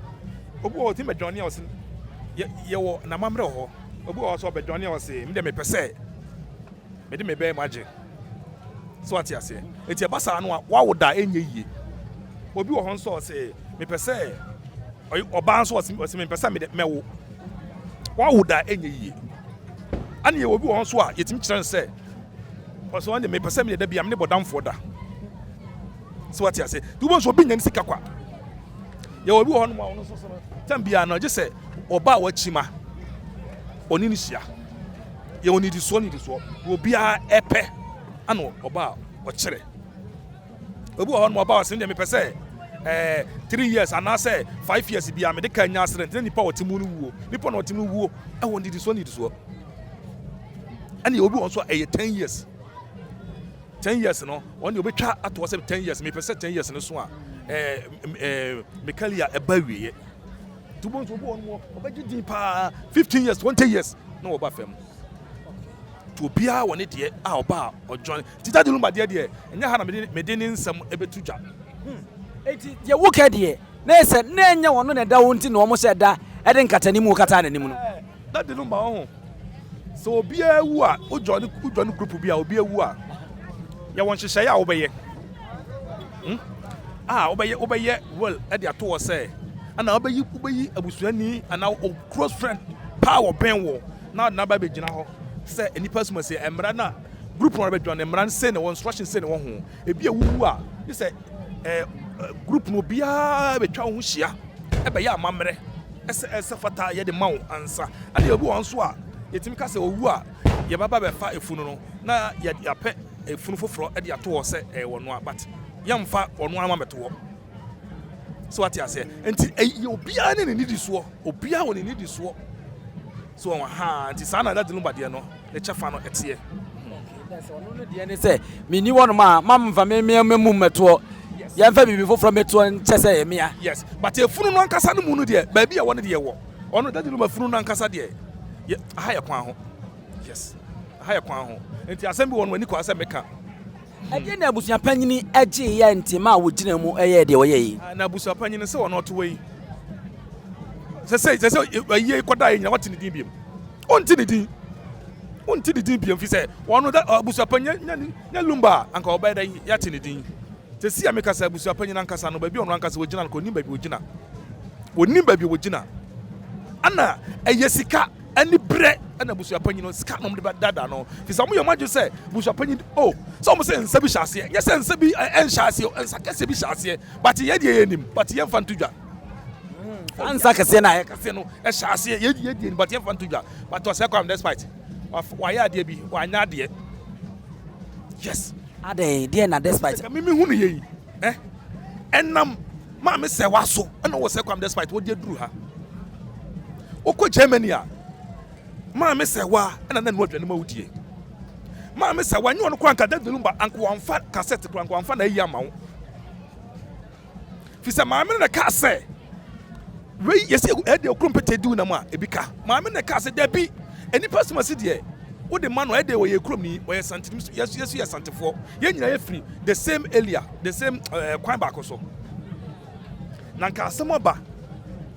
obi wɔ ɔtumi bɛdwane a ɔse yɛwɔ n'amammerɛ wɔ hɔ obi wɔ hɔ sɛ ɔbɛdwane a ɔse me deɛ mepɛ sɛ mede me bɛn mu agye so ate aseɛ eti ɛba saa no a wawo da ɛnyɛ yie obi wɔ hɔ nso ɔse mepɛ sɛ Ɔbaa nso ɔse ɔse mempɛ sɛ mede mɛwo. Wawo da ɛnyɛ yie. Ɛna yɛwɔ obi wɔ hɔ nso a yɛtumi kyerɛ no sɛ ɔsɛ ɔne mepɛ sɛ mede da bi a mene bɔdamfoɔ da. So wate ase. Nti wobɛhu sɛ obi nya ne sika kwa. Yɛwɔ obi wɔ hɔ nom a ɔno nso so no tɛm biara no gye sɛ ɔbaa wakyima ɔne no hyia. Yɛwɔ nidisoɔ nidisoɔ. Obiara ɛpɛ ana ɔbaa ɔkyerɛ. Obi wɔ hɔ nom ɔba ɔsɛ deɛ mepɛ sɛ ɛɛ 3 years anaasɛ 5 years bi a mede ka nya accident na nipa a ɔte mu no wuo, nipa na ɔte mu no wuo ɛwɔ nidisoɔ nidisoɔ. Ɛna obi wɔ nso a ɛyɛ 10 years, 10 years no wɔn deɛ obɛtwa ato hɔ sɛ 10 years, mepɛ sɛ 10 years no so a ɛɛ ɛɛ mekali a ɛba awieɛ. Nti obi nso obi wɔ nom ɔbɛgye din paa 15 years, 20 years na wɔba fam. Nti obiara wɔ ne deɛ a ɔba a ɔjoin. Nti Daddy Lumba deɛ deɛ ɛnyɛ ha na mede mede ne nsɛm ɛbɛtu dwa. Eti deɛ woka deɛ na yɛ sɛ na ɛnyɛ wɔn na ɛda wɔn ti na wɔn hyɛ da ɛde nkatanimu kata n'anim no. Daddy Lumba ɔho sɛ obiara wu a wodwane wodwane group bi a obiara wu a yɛwɔ nhyehyɛeɛ a wobɛyɛ A wobɛyɛ wobɛyɛ will ɛde ato hɔ sɛ ɛna wobɛyi wobɛyi abusuani anaa o close friend paa wɔ bɛn wɔ na ɔde n'aba bɛgyina hɔ sɛ nipa suma sɛ mmara na group no bɛdwane mmara no sɛ na wɔ instruction sɛ na wɔ ho ebi ewuwu a ne sɛ ɛɛ group no obiara bɛtwa wo ho hyia ɛbɛyɛ amammerɛ ɛsɛ ɛsɛ fata yɛde ma wo ansa. Ɛna obi wɔ nso a yɛtumi ka sɛ owu a yɛbɛba bɛfa efunu no na yɛde apɛ efunu foforɔ ɛde ato hɔ sɛ ɛyɛ wɔn a but yɛmfa ɔno ama mɛto hɔ so wate aseɛ. Nti ɛyɛ obiara ne ne nidi soɔ, obiara wɔ ne nidi soɔ so wɔn ha. Nti saa na Daddy Lumba deɛ no ne kyɛfa no ɛteɛ. Ɔno no deɛ ne sɛ menni hɔnom a mamfa me me me mu mmɛtoɔ, yɛmfa biribi foforɔ mmɛtoɔ nkyɛ sɛ ɛyɛ mea. Yes, but efunu no ankasa no mu no deɛ baabi a ɛwɔ no deɛ wɔ ɔno Daddy Lumba funu no ankasa deɛ yɛ aha yɛ kwan ho. Yes, aha yɛ kwan ho. Nti asɛm bi wɔ no ani kɔ asɛ meka. Ɛdeɛ na abusua panyini agye yɛ ntema a wɔgyina mu ɛyɛ deɛ wɔyɛ yi. Na abusua panyini sɛ ɔno ɔto wɔ yi sɛ sɛ sɛ sɛ ayie kɔda yɛ nyina wɔte ne din biom, ɔnte ne din, ɔnte ne din biom fi sɛ ɔno da abusua panyin nya nya Lumba a anka ɔbɛyɛ dɛ yɛate ne din sɛ si a meka sɛ abusua panyin ankasa no baabi a ɔno ankasa wɔgyina no kɔ onim baabi wɔgyina, onim baabi wɔgyina ana ɛyɛ sika ɛne brɛ ɛna abusua panyin no sika nom de ba dada no fi sɛ ɔmo yɛ ɔmo adwene sɛ abusua panyin o sɛ ɔmo sɛ nsa bi hyɛ aseɛ nyɛ sɛ nsa bi ɛnhyɛ aseɛ, nsa kɛseɛ bi hyɛ aseɛ but yɛ deɛ yɛ nim but yɛn fa nto dwa. Saa nsa kɛseɛ no a yɛka kɛseɛ no ɛhyɛ aseɛ yɛ yɛ deɛ but yɛn fa nto dwa. But ɔsɛ Kwame Despite wayɛ adeɛ bi wanyɛ adeɛ, yes. Adɛn deɛ na Despite? Mímí hu no yɛ yi ɛ ɛnam maame sɛ waso ɛna wɔ sɛ Kwame Despite wɔde aduru ha wokɔ Germany a maame sɛ wa ɛna na nua aduane ma wodie maame sɛ wa nyɛ ɔno koraa nka Daddy Lumba anka wamfa cassette koraa anka wamfa na ayi ama wo fi sɛ maame no na kaa sɛ wei yɛsɛ ɛde okuro mpete di nam a ebi ka maame no na kaa sɛ dabi nipa soma si deɛ wode ma no ɛde wɔyɛ kurom ni wɔyɛ santene yɛsu yɛsu yɛ santefoɔ yɛn nyinaa yɛfiri the same area, the same kwan baako so na nka asɛm aba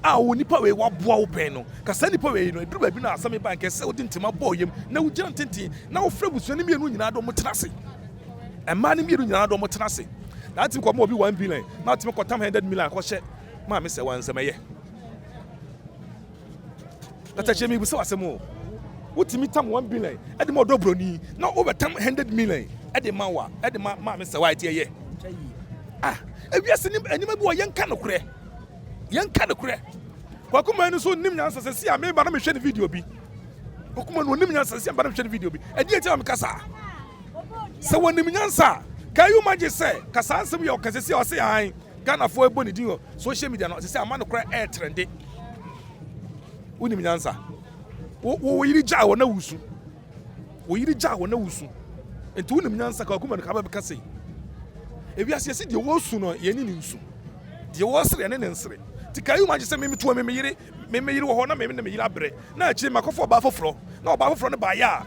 a wɔ nipa wei waboa wo pɛn no ka saa nipa wei no eduru baabi na asɛm ba nkɛ sɛ wode ntoma bɔɔ yam na wogyina ntenten na wofrɛ busua no mmienu nyinaa de ɔmo tena ase, mmaa no mmienu nyinaa de ɔmo tena ase na atumi kɔ ma obi 1 billion na atumi kɔtam 100 million akɔhyɛ maame sɛ wɔn nsɛm ɛyɛ katakyɛ mi bisa wasɛm o wotumi tam 1 billion ɛde ma ɔdɔ buroni na wobɛtam 100 million ɛde ma wa ɛde ma maame sɛ wa ɛte ɛyɛ ah ewiase nim nneɛma bi wɔ yɛnka nokorɛ, yɛnka nokorɛ. Kwakuma no so nim nyansa sɛ si a meba na mehwɛ ne video bi. Kwakuma no onim nyansa si a meba na mehwɛ ne video bi. Ɛdeɛ nti na meka saa sɛ wɔnim nyansa a Can you imagine sɛ ka saa nsɛm yi a ɔka sɛsi a ɔse ahan Ghanafoɔ ɛbɔ ne din wɔ social media no sɛsi ama no koraa ɛɛtrɛnde. Wonim nyansa. Wo wo yere gyaa wɔ na wusu. Wo yere gyaa wɔ na wusu. Nti wonim nyansa ka wakoma no ka bɛka sei. Ewiase yɛsi deɛ wɔsu no yɛne ne nsu. Deɛ wɔsere yɛne ne nsere. Nti can you imagine sɛ me metoa me me yere me me yere wɔ hɔ na me ne me yere abrɛ na akyire makɔfa ɔbaa foforɔ na ɔbaa foforɔ no baeɛ a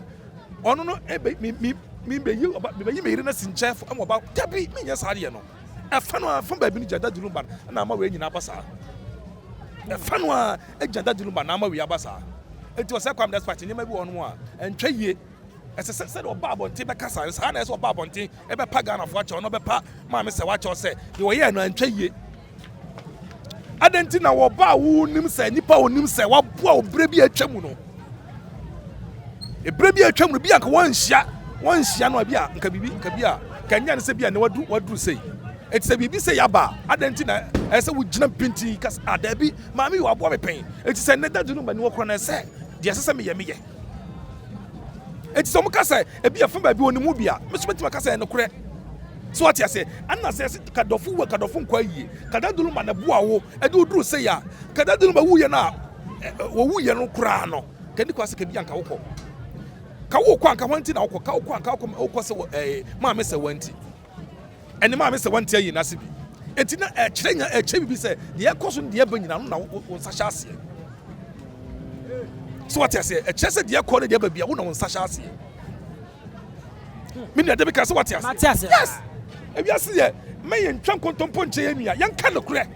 ɔno no ebe me me me beyi ɔba me beyi me yere no asi nkyɛn fo ɛma ɔba dabi menyɛ saa deɛ no ɛfa no a fa baabi no gya dadi no ba na ama wei nyinaa aba saa ɛfa no a gya dadi no ba na ama wei aba saa eti ɔsɛ kwam despite nneɛma bi wɔ hɔ a ɛntwa yie ɛsɛ sɛ sɛdeɛ ɔba abɔnten bɛka saa saa na ɛsɛ ɔba abɔnten ɛbɛpa Ghanafoɔ akyɛw na ɔbɛpa maame sɛ wakyɛw sɛ deɛ ɔyɛɛ no ɛntwa yie. Adɛn nti na wɔba a wonim sɛ nipa a onim sɛ waboa wo berɛ bi a atwa mu no berɛ bi a atwa mu no bi a nka wɔnhyia wɔnhyia no a bi a nka biribi nka bi a ka nya ne sɛ bi a ne wadu waduru sei ɛti sɛ biribi sɛ yaba a adɛn nti na ɛsɛ sɛ wogyina pintin ka sɛ ah daabi maame yi waboa me pɛn ɛti sɛ nnɛ dadu no ma ni wɔ korɔ no ɛsɛ deɛ ɛsɛ sɛ meyɛ meyɛ Enti sɛ wɔka sɛ ebi ɛfa baabi wɔ ne mu bi a, me nso mɛtumi aka sɛ ɛyɛ nokorɛ. So wate aseɛ? Ɛna sɛ yɛse kadɔfo wu a kadɔfo nkɔ ayie. Kadaduluma na ɛboa wo ɛde wo duru sei a, Kadaduluma wuyɛ no a, wɔwuyɛ no koraa no, kani kɔ ase ka bi anka wokɔ. Ka wokɔ anka hwan nti na wokɔ? Ka wokɔ anka wokɔ sɛ ɛɛ maame sɛ wanti. Ɛne maame sɛ wante ayi n'ase bi. Enti na ɛkyerɛ nya ɛkyerɛ biribi sɛ deɛ ɛkɔ so ne deɛ ɛba nyinaa no na wo nsa hyɛ aseɛ. So wate aseɛ? Ɛkyerɛ sɛ deɛ ɛkɔ ne deɛ ɛba bia wo na wo nsa hyɛ aseɛ. Me nua David ka sɛ wate aseɛ. Mate aseɛ. Yes. Ewiase yɛ mɛ yɛn ntwa nkontompo nkyɛn yɛn nua yɛn ka nokorɛ.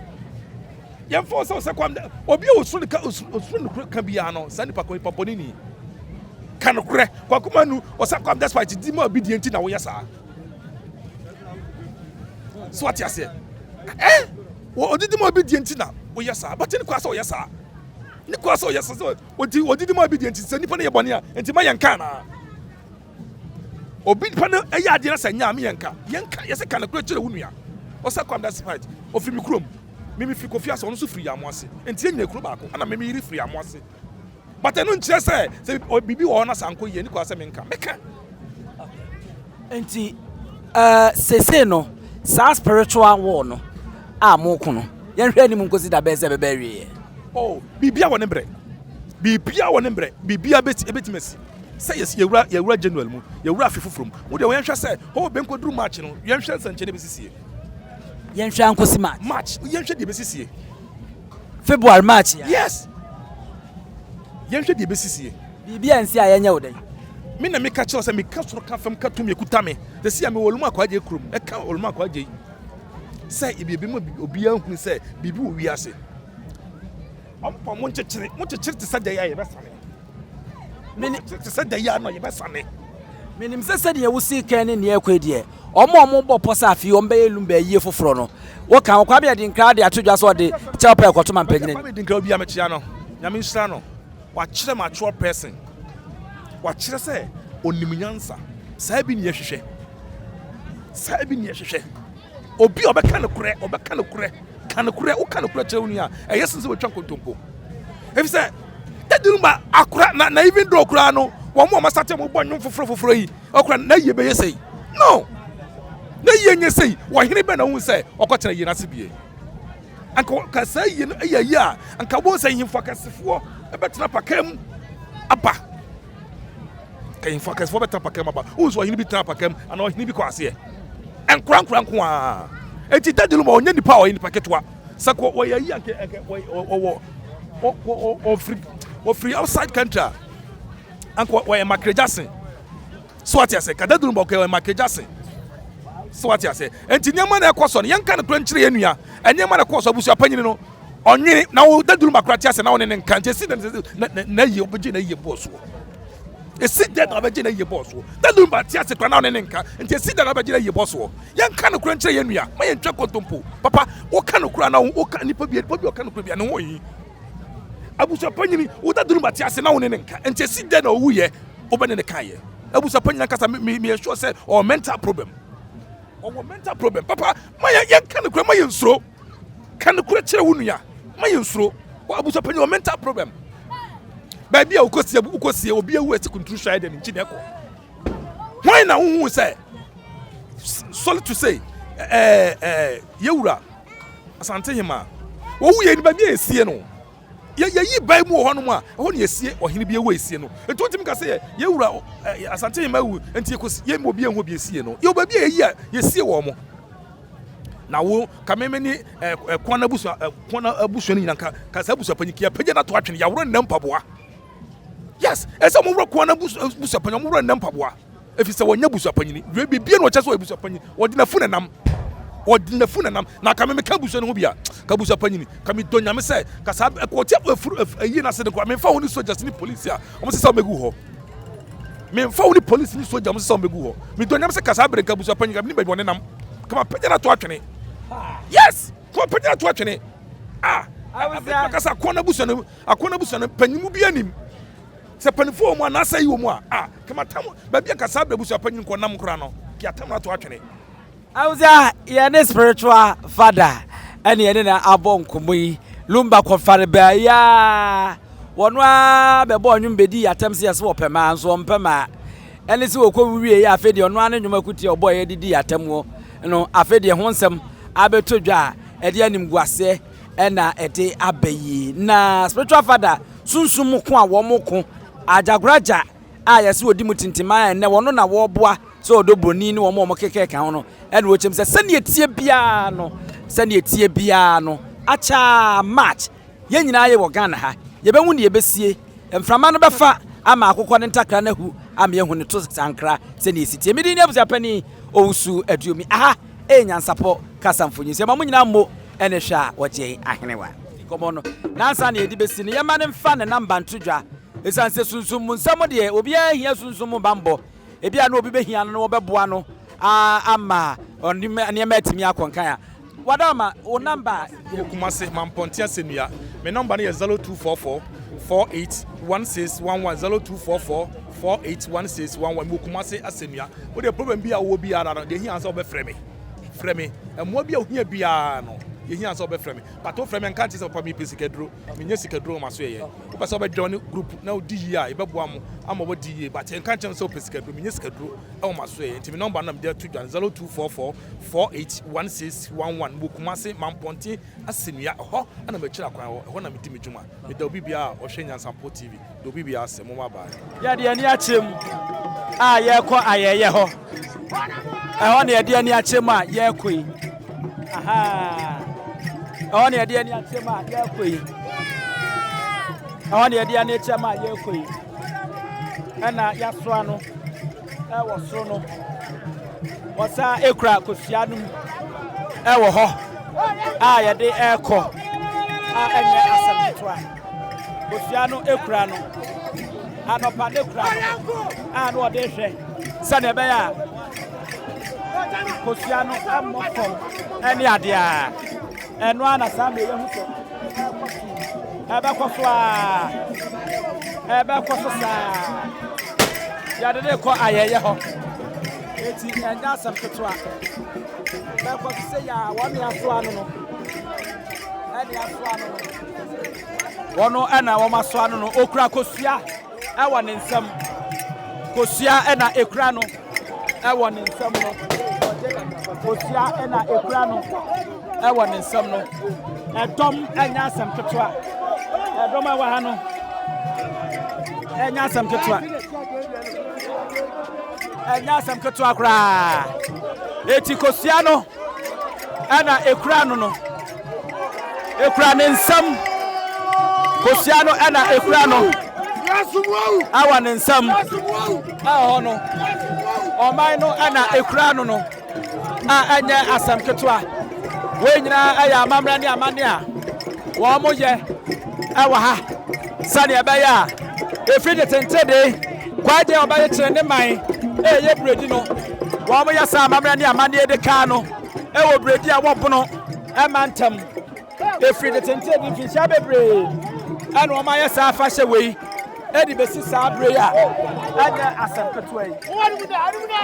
Yɛn fɔ sɛ ɔsɛ kwam obi a osuro ne ka osuro nokorɛ ka biara no saa nipa kɔ nipa bɔne ni. Ka nokorɛ kwakuma nu ɔsɛ kwam despite di ma obi die nti na woyɛ saa. So wate aseɛ? Ɛ odidi ma obi die nti na woyɛ saa but ne kwa sɛ ɔyɛ saa ne kwa sɛ ɔyɛ saa sɛ odi odidi ma obi die nti sɛ nipa no yɛ bɔne a nti ma yɛn ka anaa obi nipa no ɛyɛ adeɛ na sɛ nyɛ a me yɛn ka yɛn ka yɛsɛ ka no kura kyerɛ wo nua ɔsɛ kwam that's right ofiri mi kurom mimi firi kofi ase ɔno nso firi yamo ase nti yɛn nyina kuro baako ɛna mimi yiri firi yamo ase But ɛno nkyerɛ sɛ sɛ biribi wɔ hɔ na sɛ ankɔ yie ne kwa sɛ menka mɛka. Nti uh, seesei no saa spiritual war no a moko no yɛnhwɛ anim nkosi da bɛn sɛ ɛbɛbɛ awieɛ. Oh, biribia wɔ ne mbrɛ biribia wɔ ne mbrɛ biribia bɛtumi asi sɛ yɛsi yɛwura yɛwura January mu yɛwura afe foforɔ mu wo deɛ yɛnhwɛ sɛ hɔ bɛnkɔduru March no yɛnhwɛ nsɛnkyɛnne bɛsisie. Yɛnhwɛ ankosi March. March yɛnhwɛ deɛ bɛsisie. February March ya. Yes. Yɛnhwɛ deɛ ɛbɛsisie. Biribi a nsi a yɛnyɛ wo dɛn. Me na meka kyerɛ sɛ meka soro ka fam ka tumi ekuta me. Sɛsi a mewɔ Olumu Akwaagye kurom. Ɛka Olumu Akwaagye yi. Sɛ ebi ebi mu obiara hunu sɛ biribi wɔ wiase. Ɔmpa mo nkyekyere, mo kyekyere te sɛ dɛ a yɛbɛsane. Mene te sɛ da yi ara na yɛbɛsane. Menim sɛ sɛdeɛ wosii kan ne nea ɛkɔ yi deɛ, wɔn a wɔbɔ pɔ sɛ afei wɔbɛyɛ Lumba ayie foforɔ no, woka ho. Kwame Adinkra de ato dwa sɛ ɔde kyɛw pɛ rekɔto mampanyin anim. Kwame Adinkra obi a mekyea no, Nyame nhyira no, wakyerɛ mature person, wakyerɛ sɛ onim nyansa, saa bi ne yɛhwehwɛ, saa bi ne yɛhwehwɛ. Obi a ɔbɛka nokorɛ, ɔbɛka nokorɛ, ka nokorɛ, woka nokorɛ kyerɛ wo nua a, ɛyɛ sen sɛ wɔatwa nkontompo. Efisɛ dadi no ma akora na na even though koraa no wɔn a wɔasate wɔn bɔ nnwom foforɔ foforɔ yi ɔkora na yie bɛyɛ sɛyi no na yie nyɛ sɛyi wɔhene bɛ na ohun sɛ ɔkɔtena yie n'ase bie anka ka saa yie no yɛ yie a anka wɔn sɛ nhemfo akɛsefoɔ ɛbɛtena paka mu aba Kanyimfo akɛsefoɔ bɛtena apaka mu aba. Wohu sɛ ɔhene bi tena apaka mu anaa ɔhene bi kɔ aseɛ. Nkorankora nko ara. Enti Daddy Lumba ɔnyɛ nipa a ɔyɛ nipa ketewa. Sɛ kɔ wɔyɛ ayi anka anka ɔwɔ ɔfiri ɔfiri outside country a anka wɔyɛ Michael Jackson. So ate ase? Ka Daddy Lumba ɔkɛ ɔyɛ Michael Jackson. So ate ase? Enti nneɛma na ɛkɔ so no yɛnka no kora nkyerɛ yɛn nua. Nneɛma na ɛkɔ so abusua panyin no ɔnwene na wo Daddy Lumba kora te ase na wo ne ne nka nti esi na na na yie ɔbɛgye na yie bɔɔ soɔ. Esi dɛn na ɔbɛgye n'ayie bɔɔ soɔ? Na Lumba te ase koraa na ɔne ne nka. Nti esi dɛn na ɔbɛgye n'ayie bɔ soɔ? Yɛnka nokorɛ nkyerɛ yɛn nua. Ma yɛntwa kontompo. Papa, woka nokorɛ anaa woka nipa bi, nipa bi a ɔka nokorɛ bia ne ho nhi. Abusua panyini, wo dada Lumba te ase na wo ne ne nka. Nti esi dɛn na ɔwuiɛ wobɛne ne kaeɛ? Abusua panyini ankasa me me meyɛ sure sɛ ɔwɔ mental problem. Ɔwɔ mental problem. Papa, ma yɛn yɛnka nokorɛ, ma yɛnsuro. Ka nokorɛ kyerɛ wo nua. Ma yɛn nsuro. Wɔ abusua panyin wɔ mental problem. Baabi a wokɔsie wokɔsie obi awu asi kunturu hwɛ dɛ ne nkyi na ɛkɔ. Hwan na wohu sɛ Sorry to say, ɛɛ ɛɛ yɛwura Asante Hema, wɔwu yɛ ni baabi a yɛsie no. Yɛ yɛyi ban mu wɔ hɔnom a, ɛhɔ na yɛsie ɔhene bi awu a yɛsie no. Nti wontumi nka sɛ yɛ yɛwura Asante Hema awu nti yɛkɔsi yɛ obi ɛho bi yɛsie no. Yɛwɔ baabi a yɛyi a yɛsie wɔn mo. Na wo ka me me ne ɛkwan abusua ɛkwan abusua no nyina nka ka saa abusua panyin kia pagya no ato atwene yɛaworɔ nna mpaboa. Yes, ɛsɛ wɔn wura kwan abusua panyin wɔn wura nna mpaboa. Ɛfiri sɛ wɔnyɛ abusuapanyini. Wie biribiara na ɔkyɛ sɛ ɔyɛ abusuapanyin. Wɔde n'afu na nam. Wɔde n'afu na nam. Na ka me meka abusua no ho bi a, ka abusuapanyini. Ka me dɔ nyame sɛ, ka saa ɛkɔɔte afuru ayi n'ase no koraa. Memfa ho ne soldiers ne police a wɔn sesa wɔn bɛgu hɔ. Memfa ho ne police ne soldier wɔn sesa wɔn bɛgu hɔ. Me dɔ nyame sɛ ka saa bere nka abusuapanyin ka me ne baabi wɔne nam. Ka ma pagya no ato atwene. Yes! Ka ma pagya no ato atwene. Ah! Akasa akɔn abusua no akɔn abusua no panyin bi anim. Sɛ panyinfoɔ wɔ mu anaasɛ ayi wɔ mu a, a, kama tam, baabi a nka saa berɛ abusua panyin kɔ nam koraa no, kia tam no ato atwene. Abusua, yɛne spiritual father ɛne yɛne no abɔ nkɔmmɔ yi. Lumba kɔfare baa yi ara, wɔno ara bɛbɔɔ nnwom bɛdii atɛm sɛ yɛse wɔpɛ maa nso wɔmpɛ maa. Ɛne sɛ wɔkɔ wie yɛ afei deɛ ɔno ara ne nnwom akuti a ɔbɔɔ yɛ de dii atɛm wɔ no, afei deɛ ho nsɛm abɛtɔ dwa a ɛde animguaseɛ na ɛde aba yi. Na spiritual father sunsum mu ko a wɔn ko, Agyagoragya a yɛse ɔdi mu tintiman a ɛnnɛ wɔno na wɔboa sɛ ɔdɔ broni ne wɔn a wɔkekeka ho no ɛna wɔkyɛm sɛ sɛnea ɛteɛ biara no, sɛnea ɛteɛ biara no, akyɛ March yɛn nyinaa yɛ wɔ Ghana ha, yɛbɛhu deɛ ɛbɛsie, mframa no bɛfa ama akokɔ ne ntakra no ahu ama yɛahu ne to sankra sɛnea ɛsi teɛ. Medin ne abusuapanin Owusu Aduomi. Aha ɛyɛ Nyansapɔ kasa mfonyin. Sɛ ma mo nyinaa mmo ɛne hwɛ a wɔgye ahenewa. Nkɔmmɔ no, na ansa na yɛde bɛsi no, yɛmma no mfa ne namba nto dwa. Ɛsiane sɛ sunsum mu nsɛm deɛ, obiara hia sunsum mu bammɔ. Ebia na obi bɛhia no na wɔbɛboa no ama nneɛma atumi akɔ nkan a. Wadaama, wo namba a. Wɔ Kumasi, Mampɔnten Asɛnnua. Me nɔmba no yɛ 0244 48 1611, 0244 48 1611. Mewɔ Kumasi Asɛnnua. Wo deɛ problem bi a wowɔ biara no, deɛ ɛhia ara sɛ wobɛfrɛ me. Frɛ me. Mmoa bi a wohia biara no, deɛ ɛhia ara sɛ wobɛfrɛ me. But wofrɛ me a, nka nkyerɛ sɛ papa mepɛ sikaduro. Menyɛ sikaduro wɔ m'asoɛeɛ. Wopɛ sɛ wobɛ join group na wodi yie a, yɛbɛboa mo ama woadi yie. But nka nkyerɛ me sɛ wopɛ sikaduro. Menyɛ sikaduro wɔ m'asoɛeɛ. Nti me number no na mede ato dwa no, 0244 48 1611. Mewɔ Kumasi, Mampɔnten, Asennua. Ɛhɔ na m'akyiri akwan wɔ. Ɛhɔ na medi me dwuma. Meda obi biara a ɔhwɛ Nyansapo TV, meda obi biara ase. Momma bye. Yɛde ani akyerɛ mu a yɛrekɔ ayɛyɛ hɔ. Ɛhɔ na yɛde ani akyerɛ mu a yɛrekɔ yi. Ɛhɔ na yɛde ani akyerɛ mu a yɛrekɔ yi. Ɛhɔ na yɛde ani akyerɛ mu a yɛrekɔ yi. Ɛna yɛasoa no ɛwɔ soro no. Wɔsan ekura kosua no mu ɛwɔ hɔ a yɛde ɛrekɔ a ɛnyɛ asɛm ketewa. Kosua no ekura no anɔpa ne kura no a na ɔde hwɛ sɛdeɛ ɛbɛyɛ a kosua no ɛmmɔ fam ɛne adeɛ a ɛno ara na saa mmerɛ yɛhu sɛ ɛbɛkɔ so a ɛbɛkɔ so saa yɛde ne kɔ ayɛyɛ hɔ eti ɛnyɛ asɛm ketewa bɛkɔ so sɛ yɛ a wɔn ne asoa no no ɛne asoa no no Wɔn na wɔasoa no no, okura kosua wɔ ne nsam. Kosua na ekura no wɔ ne nsam no. Kosua na ekura no wɔ ne nsam no. Ɛdɔm ɛnyɛ asɛm ketewa. Ɛdɔm a ɛwɔ ha no ɛnyɛ asɛm ketewa. Ɛnyɛ asɛm ketewa koraa. Eti kosua no. ɛna ekura no no ekura ne nsam kosua no ɛna ekura no ɛwɔ ne nsam ɛwɔ hɔ no ɔman no ɛna ekura no no a ɛnyɛ asɛm ketewa wei nyinaa ɛyɛ amammerɛ ne amanne a wɔn yɛ ɛwɔ ha sɛdeɛ ɛbɛyɛ a ɛfiri tete nteredee kwaagye a ɔbɛkyekyere ne man ɛyɛ buredi no wɔyɛ saa amammerɛ ne amanneɛ de kaa no ɛwɔ buredi a wɔbono ɛma ntam ɛfiri tete nteredee mfinhyia bebree ɛna wɔn ayɛ saa afahyɛ wei ɛde bɛsi saa bere yi a ɛnyɛ asɛm ketewa yi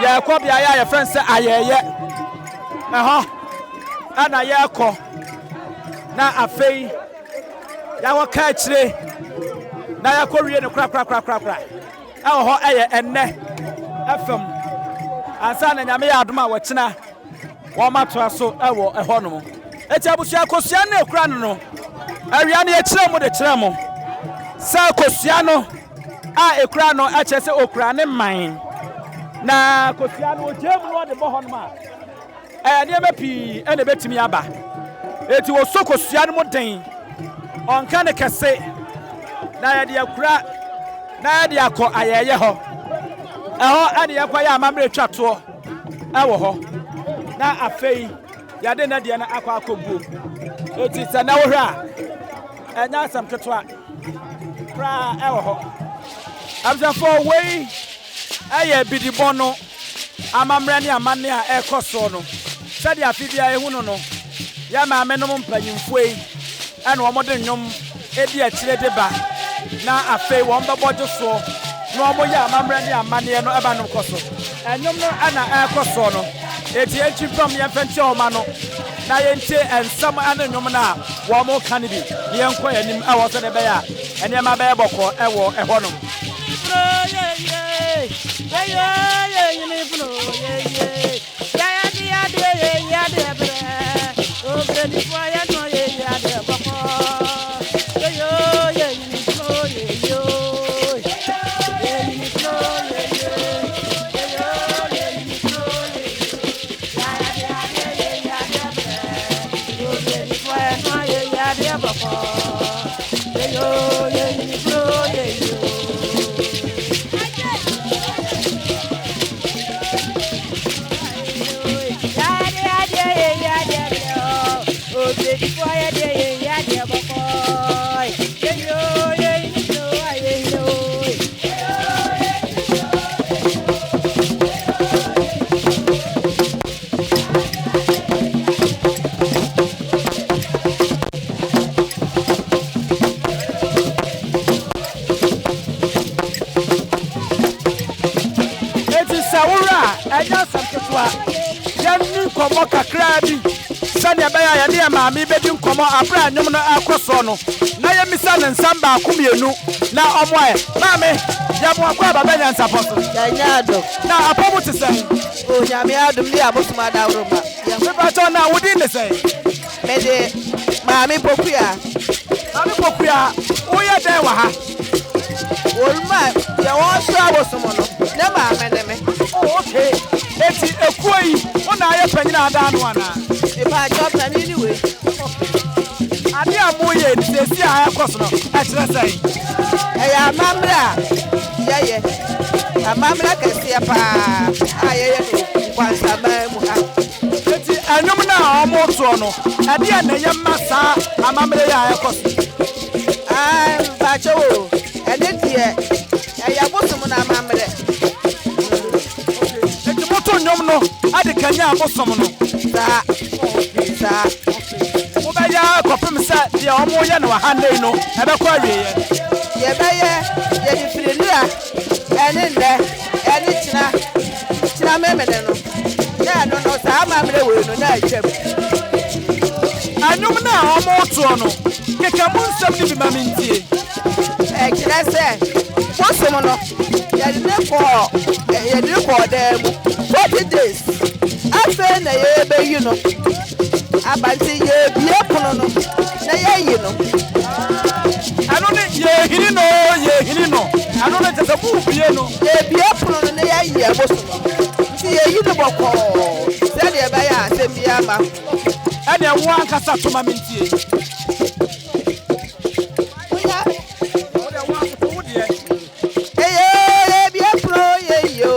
yɛrekɔ beaeɛ a yɛfrɛ no sɛ ayɛyɛ ɛhɔ ɛna yɛrekɔ na afei Yɛakɔka akyire na yɛakɔwie no korakorakorakora ɛwɔ hɔ ɛyɛ ɛnnɛ ɛfam. Ansa na Nyame yɛ adom a wɔkyena wɔatoa so wɔ ɛhɔnom. Eti abusua kosua no ekura no no, awia no yɛkyerɛ mu de kyerɛ mo sɛ kosua no a ekura no kyerɛ sɛ okura ne man. Na kosua no ogyaa mu na ɔde bɔ hɔnom a, ɛɛ nneɛma pii na ebetumi aba. Eti wɔsɔ kosua no mu den, ɔnka no kɛse, na yɛde akura na yɛde akɔ ayɛyɛ hɔ. Ɛhɔ ɛne yɛkɔyɛ amammerɛ twa toɔ ɛwɔ hɔ. Na afei yɛde ne deɛ no akɔ akɔguo. Eti sɛ na wohwɛ a, ɛnyɛ asɛm ketewa koraa ɛwɔ hɔ. Abusuafoɔ wei ɛyɛ bidibɔ no amammerɛ ne amanne a ɛrekɔ soɔ no. Sɛdeɛ afe biara yɛhu no no, yɛn maamenom mpanyimfoɔ yi na wɔde nnwom di akyire de ba, na afei wɔbɛbɔ gye soɔ na wɔyɛ amammerɛ ne amanneɛ no ma no kɔ so. Nnwom no na ɛrekɔ soɔ no, enti yɛntwi mfam na yɛmfa ntua wɔn ano na yɛntie nsɛm ne nnwom no a wɔreka no bi na yɛnkɔ yɛn anim wɔ sɛdeɛ ɛbɛyɛ a nneɛma bɛyɛ bɔkɔɔ wɔ ɛhɔnom. Enti sɛ wo werɛ a, ɛnyɛ asɛm ketewa. Yɛnni nkɔmmɔ kakraa bi sɛnea ɛbɛyɛ a yɛne yɛn maame bɛdi nkɔmmɔ bere a nnwom no rekɔ soɔ no, na yɛmmisa no nsɛm baako mmienu na ɔmmoa yɛn. Maame, yɛ mo akwaaba bɛ nyansapɔ so. Yɛnyɛ adom. Na apɔ mu te sɛn? O Nyame adom ne abosom adaworoma. Mepakyɛw, na wo din ne sɛn? Mede Maame Pokuya. Maame Pokuya, woyɛ dɛn wɔ ha? Wɔn a deɛ wɔresra abosom no, ne maame ne me. Oh, okay. Eti ekuo yi, wo na ayɛ panyin a ada ano anaa? Mepaakyɛw, panyin ne wei. Okay. Ade a moyɛ ni seesei a ɛrekɔ so no, ɛkyerɛ sɛn? Ɛyɛ amammerɛ a yɛyɛ, amammerɛ kɛseɛ paa a yɛyɛ no Nkwantaman mu ha. Enti nnwom no a wɔtoɔ no, ɛdeɛn na ɛyɛ ma saa amammerɛ yi a ɛrekɔ so yi? Ae, mpakyɛw o, ɛno deɛ ɛyɛ abosom no amammerɛ. Okay, enti moto nnwom no de kanyan abosom no? Saa, saa. Mobɛyɛ ara kɔpem sɛ deɛ wɔreyɛ no wɔ ha nnɛ yi no, ɛbɛkɔ awieɛ? Yɛbɛyɛ, yɛde firi nnora ɛne nnɛ ɛne kyena. Kyena memene no, na ɛno no, saa amammerɛ wei no, na atwam. Nnwom no a wɔretoɔ no, keka mu nsɛm no bi ma mentie. Ɛkyerɛ sɛ, bosom no, yɛde no kɔɔ, yɛde no kɔɔ dan mu 40 days. Afei na yɛrebɛyi no aba, nti yɛrebue pono no na yɛayi no. Ɛno ne yɛhini no, yɛhini no. Ɛno no kyerɛ sɛ morebue no. Yɛbue pono no na yɛayi ɛbosom no, nti yɛyi no bɔkɔɔ sɛdeɛ ɛbɛyɛ a asɛm biara mma ho. Ɛnneɛ wo ankasa to ma mentie. Wonya. Wo deɛ wo akoto wo deɛ. Eyoo yɛbue pono yɛyi o,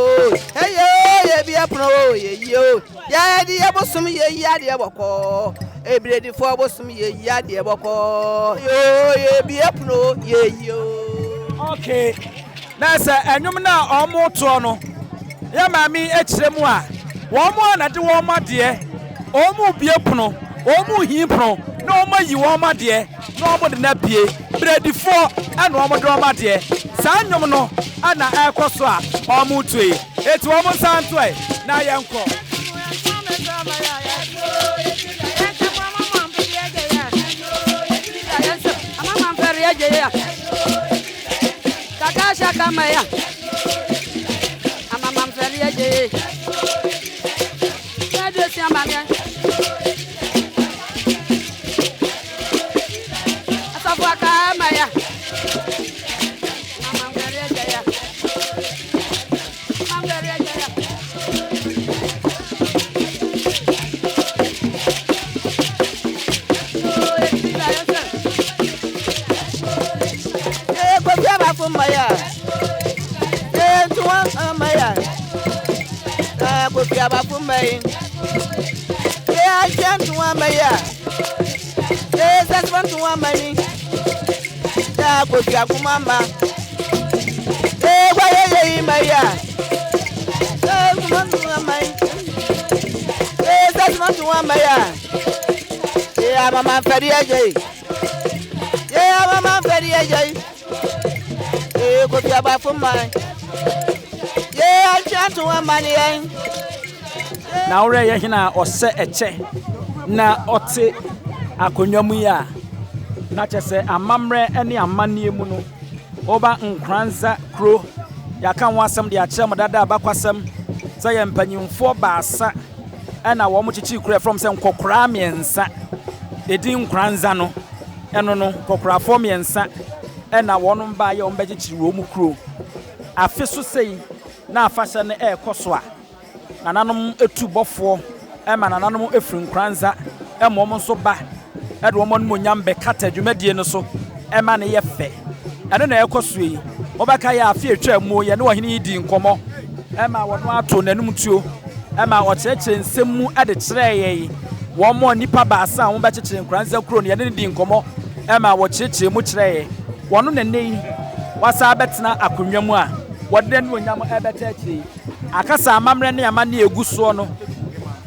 eyoo yɛbue pono o yɛyi o, yɛde yɛ bosom yɛyi adeɛ bɔkɔɔ, ebiredifoɔ bosom yɛyi adeɛ bɔkɔɔ, eyoo yɛbue pono yɛyi o. Okay. Na sɛ nnwom no a wɔtoɔ no yɛ maame yi kyerɛ mu a, wɔn a na de wɔn adeɛ, wɔrebue pono, wɔrehi pono, na wɔayi wɔn adeɛ na wɔde no abue. Brɛdifoɔ na wɔde wɔn adeɛ. Saa nnwom no na ɛrekɔ so a wɔreto yi. Enti wɔn nsa nto ɛ na yɛnkɔ. Kakasha kamaya, amamamfɛliɛ je. Bɛsi amaneɛ. Asafo aka ama ya. Mama ngwere agya ya. Mama ngwere agya ya. Oh, esi ba yɛ sɛ. Ee, Kofi Abafo mmaya. Ee, Ntowa mmaya. Ee, Kofi Abafo mmayi. Ee, Ahyɛ Ntowa mmaya. Ee, Sɛsɛfo Ntowa mmani. Ee, Kofi Akuma mma. Ee, Gwaye Yeyi mmaya. Ee, Ntowa Ntowa mmayi. Ee, Sɛsɛfo Ntowa mmaya. Ee, Amama Mfɛdi Agye. Ee, Amama Mfɛdi Agye. Ee, Kofi Abafo mmayi. Ee, Ahyɛ Ntowa mmani yɛn. Na worɛ yɛ hene a ɔhyɛ ɛkyɛ na ɔte akonnwa mu yi a, na kyɛ sɛ amammerɛ ne amanneɛ mu no, woba Nkoranza kuro, yɛaka ho asɛm de akyerɛ mo dada abakwasɛm sɛ yɛ mpanyimfoɔ baasa ɛna wɔn kyekyere kuro a yɛfrɛ wɔn sɛ nkɔkoraa mmiɛnsa. Edin Nkoranza no, ɛno no, nkɔkorafoɔ mmiɛnsa ɛna wɔn baeɛ a wɔbɛkyekyere wɔn kuro. Afe so sei na afahyɛ no ɛrekɔ so a, nananom tu bɔfoɔ ma nananom firi Nkoranza ma wɔn nso ba de wɔn animuonyam bɛkata dwumadie no so ma no yɛ fɛ. Ɛno na ɛrekɔ so yi. Mobɛka yɛ afe a ɛtwaa mu yɛne ɔhene yi dii nkɔmmɔ ma wɔn ato n'anom tuo ma ɔkyerɛkyerɛ nsɛm mu de kyerɛɛ yɛn. Wɔn nnipa baasa a wɔbɛkyekyere Nkoranza kuro no, yɛne no dii nkɔmmɔ ma wɔkyerɛkyerɛ mu kyerɛɛ yɛn. Wɔn na nnɛ yi wɔasan abɛtena akonnwa mu a wɔde n'animuonyam rebɛta akyire yi. Akasa amammerɛ ne amanneɛ a ɛgu soɔ no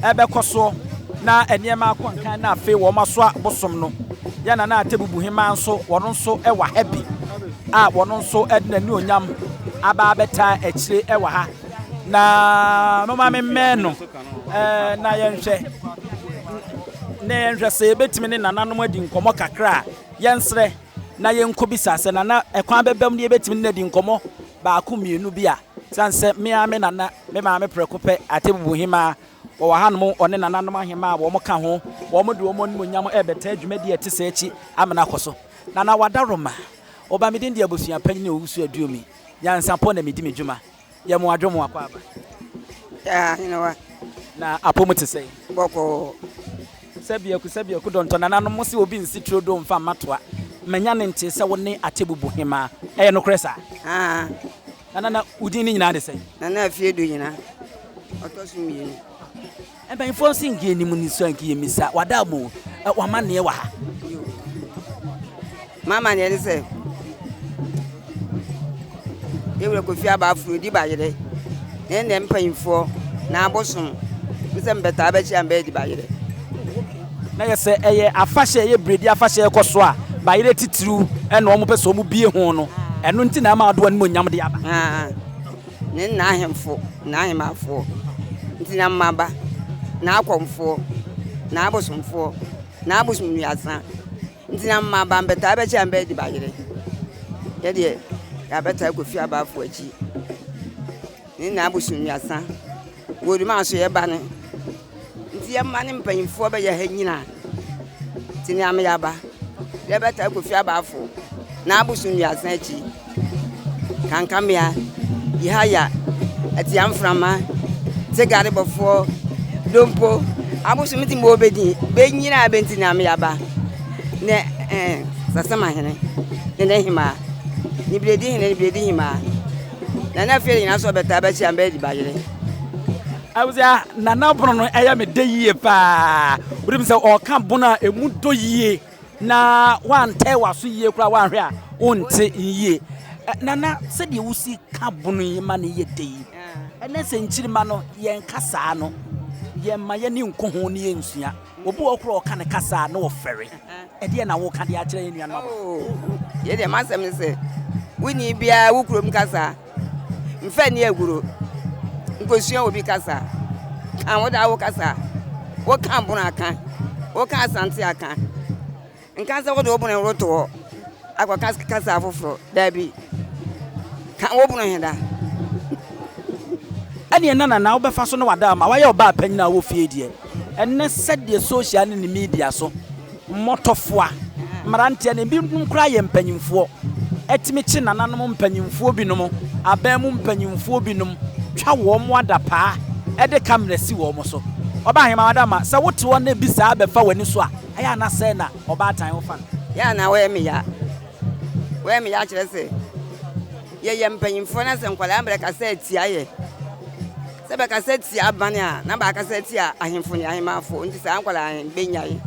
bɛkɔ soɔ na nneɛma akɔ nkan na afei wɔn asoa bosom no. Yɛn Nana Atebubu Hemaa nso, wɔn nso wɔ ha bi a wɔn nso de n'anuonyam aba abɛtaa akyire wɔ ha. Na momma memmɛn no na yɛnhwɛ na yɛnhwɛ sɛ yɛbɛtumi ne nananom adi nkɔmmɔ kakra a, yɛnsrɛ na yɛnkɔbisa sɛ nana ɛkwan bɛbam ne yɛbɛtumi ne no adi nkɔmmɔ baako mmienu bi a. Esiane sɛ me ara me nana, me maame prɛko pɛ, Atebubu Hemaa, wɔwɔ hanom, ɔne nananom ahemaa a wɔka ho, wɔde wɔn animuonyam rebɛtaa dwumadi a ɛte sɛɛ akyi amena akɔ so. Nana Wadaroma, wo ba, me din de Abusua Panyin Owusu Aduomi, Nyansapɔ na medi me dwuma. Yɛ mo adwo mo akwaaba. Yaa ahenewa. Na apɔ mu te sɛn? Bɔkɔɔ. Sɛbiaku sɛbiaku dɔntɔ nananom mo se obi nsi turodoo mfa mma toa. Manya ne ntee sɛ wo ne Atebubu Hemaa. Ɛyɛ nokorɛ saa? Haa. Nana na wo din ne nyinaa de sɛn? Nana Afiedu Nyina, ɔtɔ so mmienu. Mpanyinfoɔ nso nka anim ni so a nka yɛmmisa. Wada mo o, w'amanneɛ wɔ ha. Yoo. M'amanneɛ ne sɛ, Yɛwura Kofi Abaforo di bayerɛ. Ne nnɛ mpanyinfoɔ na abosom ne sɛ mbɛtaa bɛkyi a mbɛyɛ di bayerɛ. Na yɛ sɛ ɛyɛ afahyɛ ɛyɛ biredi afahyɛ ɛkɔ so a bayerɛ titiriw ɛna wɔn pɛ sɛ wɔn bie ho no ɛno nti na ama ɔde wɔn animuonyam de aba. Haa, ne nna ahemfo na ahemmafoɔ nti na mmaba na akɔmfoɔ na abosomfoɔ na abosom nnuasa nti na mmaba mbɛtaa bɛkyɛ a mbɛyɛ di bayerɛ. Yɛdeɛ yɛabɛtaa Kofi Abafo akyi ne nna abosom nnuasa wɔdum aso yɛba no. Nti yɛmma ne mpanyimfoɔ bɛyɛ ha nyina nti nea meyɛ aba yɛbɛtaa Kofi Abaafo n'abosom nnuasa akyi Kankamea, Yehaya, Atia Mframa, Tegare Bɔfoɔ, Dompo, abosom nti ma wɔbɛdi bɛnyina bɛ nti nea meyɛ aba ne eh, Sasama hene ne ne hemaa ne Biredi hene ne Biredi hemaa na na afei nyina so ɔbɛtaa bɛkyi a mbɛyɛ di bayere. Abusua, Nana bono no ɛyɛ me dɛ yie paa. Wonim sɛ ɔka bono a ɛmu dɔ yie na woantɛe w'aso yie koraa woanhwɛ a wonte yie. Nana, sɛdeɛ wosi ka bono yi ma no yɛ dɛ yi, ɛnɛ sɛ nkyirimma no yɛn kasaa no yɛmma yɛni nko ho ne yɛnsua. Obi wɔ hɔ koraa ɔka ne kasa a na ɔfɛre. Ɛdeɛ na woka de akyerɛ yɛn nuanom abɔ? Yɛ deɛ m'asɛm ne sɛ, wonni biara wo kurom kasa. Mfa nni aguro. Nkosua obi kasa. Ka wo daa wo kasa. Woka bono aka. Woka Asante aka. Nka sɛ wode wo bono roto hɔ akɔka kasa foforɔ. Daabi. Ka wo bono he da. Ɛneɛ na Nana wobɛfa so ne wada ama wayɛ ɔbaa panyin a wɔ fie deɛ. Ɛnnɛ sɛdeɛ social ne ne media so mmɔtɔfoa, mmeranteɛ ne ebinom koraa yɛ mpanyimfoɔ, tumi kye nananom mpanyimfoɔ binom, aban mu mpanyimfoɔ binom, twa wɔn adapaa de kamera si wɔn so. Ɔbaahemaa Adamma, sɛ wote hɔ na ebi saa bɛfa w'ani so a, ɛyɛ a na sɛn na ɔbaatan wo fa no? Yɛ a na wɔyɛ me ya. Wɔyɛ me ya kyerɛ sɛ yɛyɛ mpanyimfoɔ na sɛ nkwadaa bɛkasa atia yɛ. Sɛ bɛkasa tia aban a, na bɛakasa atia ahemfo ne ahemmaafo, nti saa nkwadaa he benyae,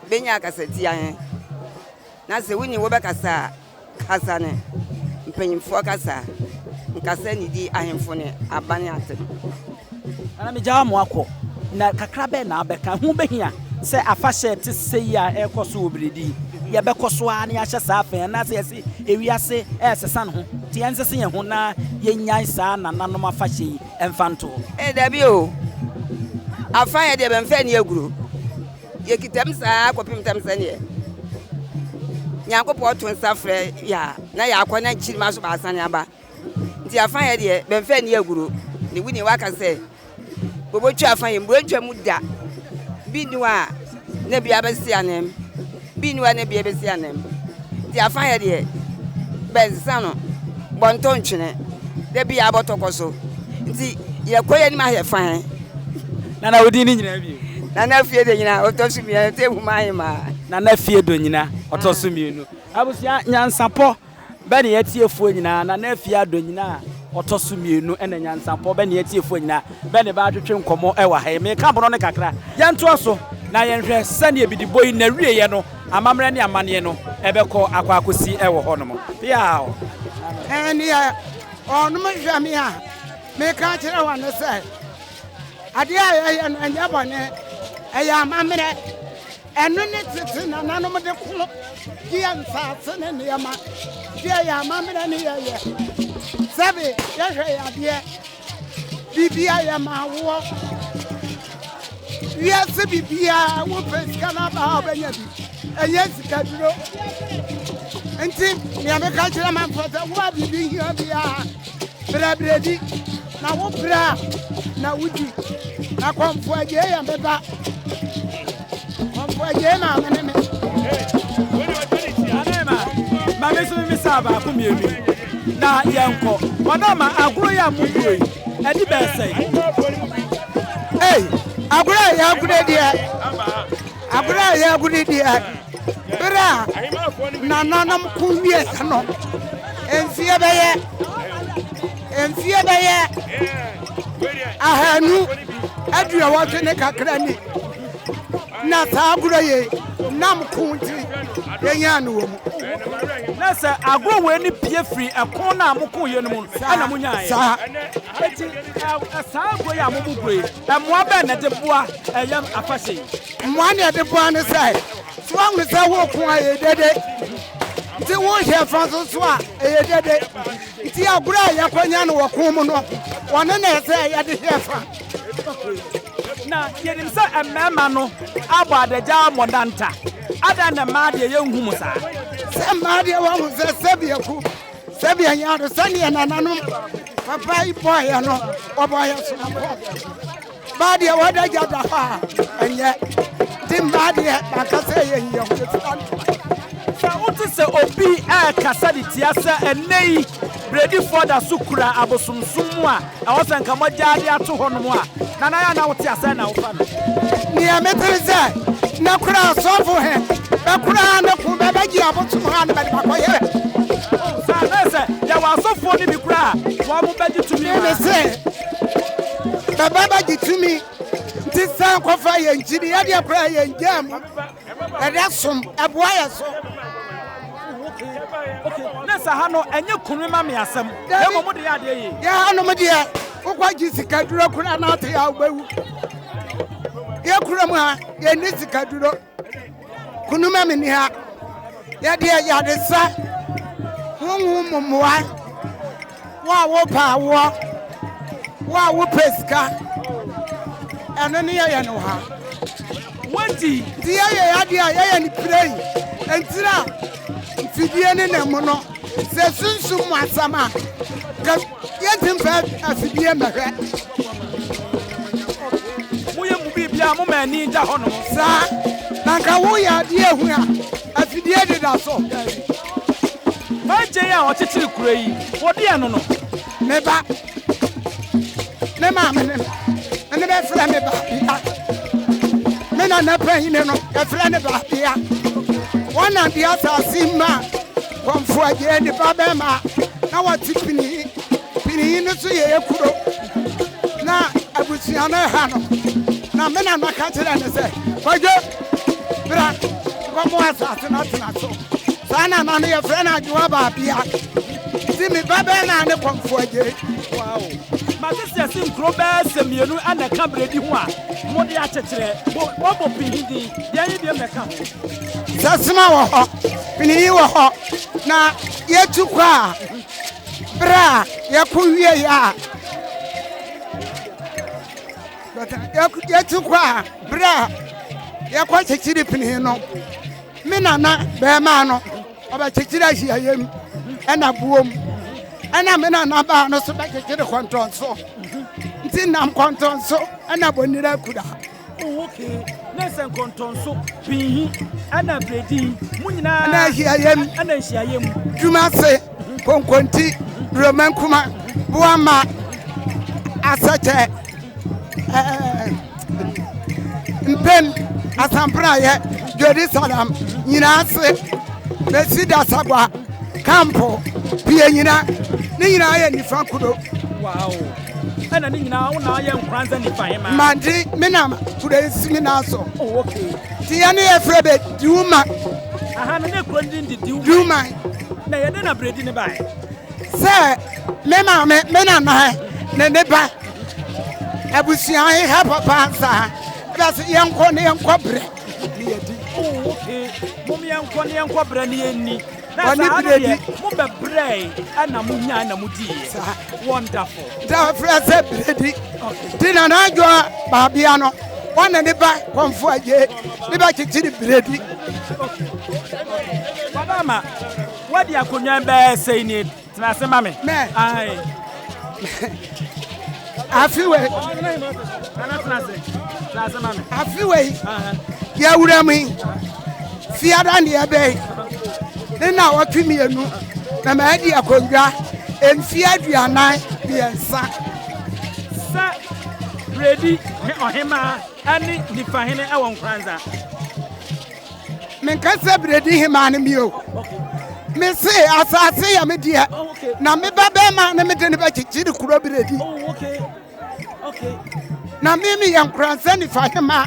benya akasatia he. Na sɛ woni wobɛkasa a, kasa ne mpanyimfoɔ kasa, nkasa nnidi ahemfo ne aban atem. Nana megyaa mo akɔ, na kakra bɛn na abɛka? Ɛho bɛhia sɛ afahyɛ a ɛte sɛi a ɛrekɔ so wɔ Biredi yi, yɛbɛkɔ so ara na yɛahyɛ saa fã yi, anaasɛ yɛse ewiase resesa ne ho, nti yɛnsese yɛn ho na yɛnnyae saa nananom afahyɛ yi mfa nto hɔ? Ee, dabi o, afa yɛ deɛ bɛmfa nni aguro. Yɛkita mu saa ara kɔpem tam sɛdeɛ Nyankopɔn to nsa frɛ yɛ a, na yɛakɔ na nkyirimma nso baasane aba. Nti afa yɛ deɛ bɛmfa nni aguro. Ne wuni waka sɛ bobotwa afa yɛ mbua ntwa mu da. Bi nni hɔ a na bi abɛsi anam. Bi nni hɔ a na bi abɛsi anam. Nti afa yɛ deɛ bɛnsesa no bɔntɔ ntwene. Da bi abɔtɔ kɔ so. Nti yɛkɔ yɛ anim ahwɛ fa he. Nana wo din ne nyinaa bio? Nana Afie Donyina ɔtɔ so mmienu, ɔtɔ Ehuma Ahemaa. Nana Afie Donyina ɔtɔ so mmienu. Abusua nyansapɔ Bɛ ne atiefoɔ nyinaa, Nana Afie Adonyina a ɔtɔ so mmienu na Nyansampɔ bɛ ne atiefoɔ nyinaa bɛ ne bɛ atwetwe nkɔmmɔ wɔ ha yi. Meka bono no kakra. Yɛntoa so na yɛnhwɛ sɛdeɛ bidibɔ yi n'awieɛ no, amammerɛ ne amanneɛ no bɛkɔ akɔ akɔsi wɔ hɔnom. Peaw! Ɛnneɛ wɔnom hwɛ me a, meka kyerɛ wɔn sɛ, adeɛ a yɛyɛ no ɛnyɛ bɔne, ɛyɛ amammerɛ. Ɛno ne tete nananom de ko gyeɛ nsaase ne nneɛma. Deɛ yɛ amammerɛ ne yɛyɛ. Sɛbe yɛhwɛ yadeɛ, biribi a yɛma awoɔ. Wiase biribiara wopɛ sika no aba a wobɛnya bi. Ɛnyɛ sikaduro. Nti nea meka kyerɛ manfoɔ sɛ wo a biribi hia biara brɛbrɛ di. Na wo brɛ a na wodi. Na Kɔmfo Agyei yɛ me ba. Kɔmfo Agyei maame ne me. Anema, ma me nso memmisa baako mmienu yi na yɛnkɔ. Ɔdama, agorɔ yi a mogorɔ yi, ɛdi bɛyɛ sɛn? Ei, agorɔ a yɛagorɔ deɛ, agorɔ a yɛagorɔ deɛ, berɛ a nananom ko wieɛ no, mfeɛ bɛyɛ Mfeɛ bɛyɛ 280 ne kakra ni na saa agorɔ yei nam ko nti yɛnyaa no wɔ mu. Na sɛ agorɔ wei ne pie firi ɛko no a mokoeɛ no mu no ɛna monyaeɛ. Saa. Enti saa agorɔ yi a mobobɔ yi, mmoa bɛn na ɛde boa ɛyɛ afahyɛ yi? Mmoa na ɛde boa ne sɛ, sɛ woahunu sɛ woreko a ɛyɛ dede, nti wohwɛ fa nso so a ɛyɛ dede. Nti agorɔ a yɛkɔnya no wɔ ko mu no, ɔno na ɛsɛ yɛde hwɛ fa. Na yɛnim sɛ mmarima no abɔ adagya abɔ nanta, adɛn na mmaa deɛ yɛnhu mo saa? Sɛ mmaa deɛ wɔahu sɛ sɛbi aku, sɛbi anya ado, sɛdeɛ nananom papa yi bɔeɛ no, wɔbɔeɛ sononko. Mmaa deɛ wɔda gya da hɔ a, ɛnyɛ. Nti mmaa deɛ manka sɛ ɛyɛ yie ho yɛfira ntoma. Sɛ wote sɛ obi rekasa de tia sɛ ɛnnɛ yi Bredifoɔ da so kura abosomsom mu a ɛwɔ sɛ nka moagyaa de ato hɔnom a, Nana yɛ a na wote a sɛn na wofa no? Nea mete ne sɛ, nnɛ koraa asɔfo he bɛkoraa ne ko bɛbɛgye abosom ha no bɛde bakɔyɛ. Oh, saa, na sɛ yɛwɔ asɔfoɔ no bi koraa a wɔn bɛgye tumi ma. Me se, Bɛba bɛgye tumi nti san kɔfa yɛn gyidi yɛdeɛ koraa yɛn gyaa mu ɛdɛ som ɛboa yɛ so. Ne sɛ ha no ɛnyɛ kunu ma me asɛm na mmom mo de yɛ adeɛ yie. Yɛ hanom deɛ wokɔ gye sika duro koraa na ate a wobɛwu. Yɛ kurom ha yɛnni sika duro. Kunuma menni ha. Yɛdeɛ yadesa honhom mu mmoa. Wo a wopɛ awoɔ, wo a wopɛ sika, ɛno ne yɛyɛ no ha. Wadi. Nti yɛyɛ adeɛ a yɛyɛ no pirei. Ntira mfidie ne na mu no, sɛ sunsum mu asɛm a, ka yɛnti mfa afidie mmɛhwɛ. Moyɛ mu biribiara. a moma ani da hɔnom. Saa, na nka woyɛ adeɛ ehu a, afidie deda so. Daabi. M'agya yi a ɔkyekyere kuro yi, wɔde ɛno no. Me ba, me maame ne me, ne bɛfrɛ me baabea. Me nana panyin no, yɛfrɛ no baabea. Wɔn na de asase ma kɔmfo agye ne ba bɛrima na wɔte pini. Pini no so yɛ ekuro. Na abusua no ha no. Na me nana ka kyerɛ no sɛ, Kwadwo, bra nkɔmo asase no atena so. Saa nana no yɛfrɛ no Adwoa Baabea. Nti me ba bɛrima ne kɔmfo agye. Wow. Mate sɛ yɛse nkuro bɛyɛ sɛ mmienu na ɛka berɛdi ho a mode akyekyerɛ. Wɔbɔ Pinhi din, deɛ nye biom na ɛka ho? Sasema wɔ hɔ, Pinhi wɔ hɔ, na yɛtu kɔ a, berɛ a yɛko wieɛ a, yɛtu kɔ a, berɛ a yɛkɔ kyekyere Pinhi no, Me nana bɛɛmaa no ɔbɛkyekyere ahyiaeɛ mu ɛna buom ɛna me nana baa no so bɛkyekyere kɔntɔnso nti nam kɔntɔnso ɛna bonira akura. Oh, okay. Ne sɛ nkɔntɔnso, pinhi, ɛna bredi, mu nyinaa. Ɛna ahyiaeɛ mu. Ɛna nhyiaeɛ mu. Dwumase, konkonti, duromankuma, boama, asɛkyɛ. Mpem asamprayɛ Jerusalem nyinaa ase besi Dasagua kampo pie nyina ne nyinaa yɛ nifa kuro. Wow. Ɛna ne nyinaa wo na ayɛ nkoranza nifa hema. Mande me na kuro esi me nan so. Oh, okay. Ti yɛ ne yɛ frɛ bɛ Diwuma. Aha no ne kuro ndi ndi Diwuma. Diwuma. Na yɛ de na bredi ne bae. Sɛ me maame me nana ne ne ba abusua he ha papa saa ɛbɛ sɛ yɛnkɔ ne yɛnkɔ brɛ ne yɛdi. Oh, okay. Mom yɛnkɔ ne yɛnkɔ brɛ ne yɛnni. Na Ɔne saa no brɛ di. deɛ mo bɛ brɛe ɛna mo nyae na mo diiɛ. Saa. Wonderful. Nti afrɛ sɛ brɛ di. Okay. Nti nana adwoa baabea no ɔne ne ba kɔmfo agye ne bɛ kyekyere brɛ di. Okay. Baba ama wadi akonnwa bɛɛ sɛi nie. Tena ase ma me. Mɛ. Aye. Afi wei. Nana tena ase. Tena ase ma me. Afi wei. Yɛwura mu yi. Fiada ne yɛbɛyi. Ne na wɔtwe mmienu. Na ma adi akonnwa mfie 43. Sɛ Bredi ɔhemaa ne Nifahene wɔ Nkoranza. Menka sɛ beredi hemaa no mi o. Mese asase yɛ me deɛ, na me ba bɛrima ne me de no bɛkyekyere kuro beredi. Na me meyɛ nkoransa nifa hemaa.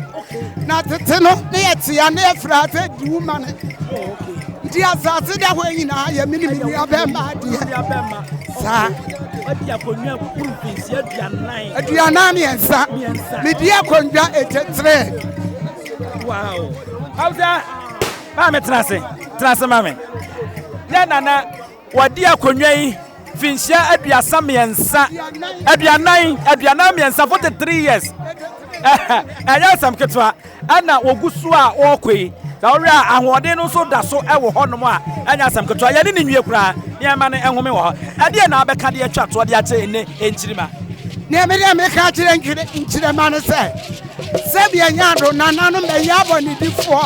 Na tete no ne yɛtea ne yɛfrɛ sɛ diwuma ne. Nti asase da hɔ nyinaa yɛ me ne me nua bɛrima deɛ. Saa. 43. Medi akonnwa 83. Wow. Hausa, maame tena ase, tena ase maame. Yɛ nana wɔde akonnwa yi finhyia 33, 40, 43, 43 years. Ɛnyɛ asɛm ketewa. Ɛna wɔgu so a wɔrekɔ yi. Sɛ wohwɛ a ahoɔden no nso da so wɔ hɔnom a ɛnyɛ asɛm ketewa. Yɛne ne nwie koraa, nneɛma no nhome wɔ hɔ. Ɛdeɛ na abɛka de atwa toɔ de akyerɛ nnɛ nkyirima? Nea me deɛ meka akyerɛ nkyirima ne sɛ, Sɛdeɛ yɛn ado nananom bɛyɛ abɔnedifoɔ,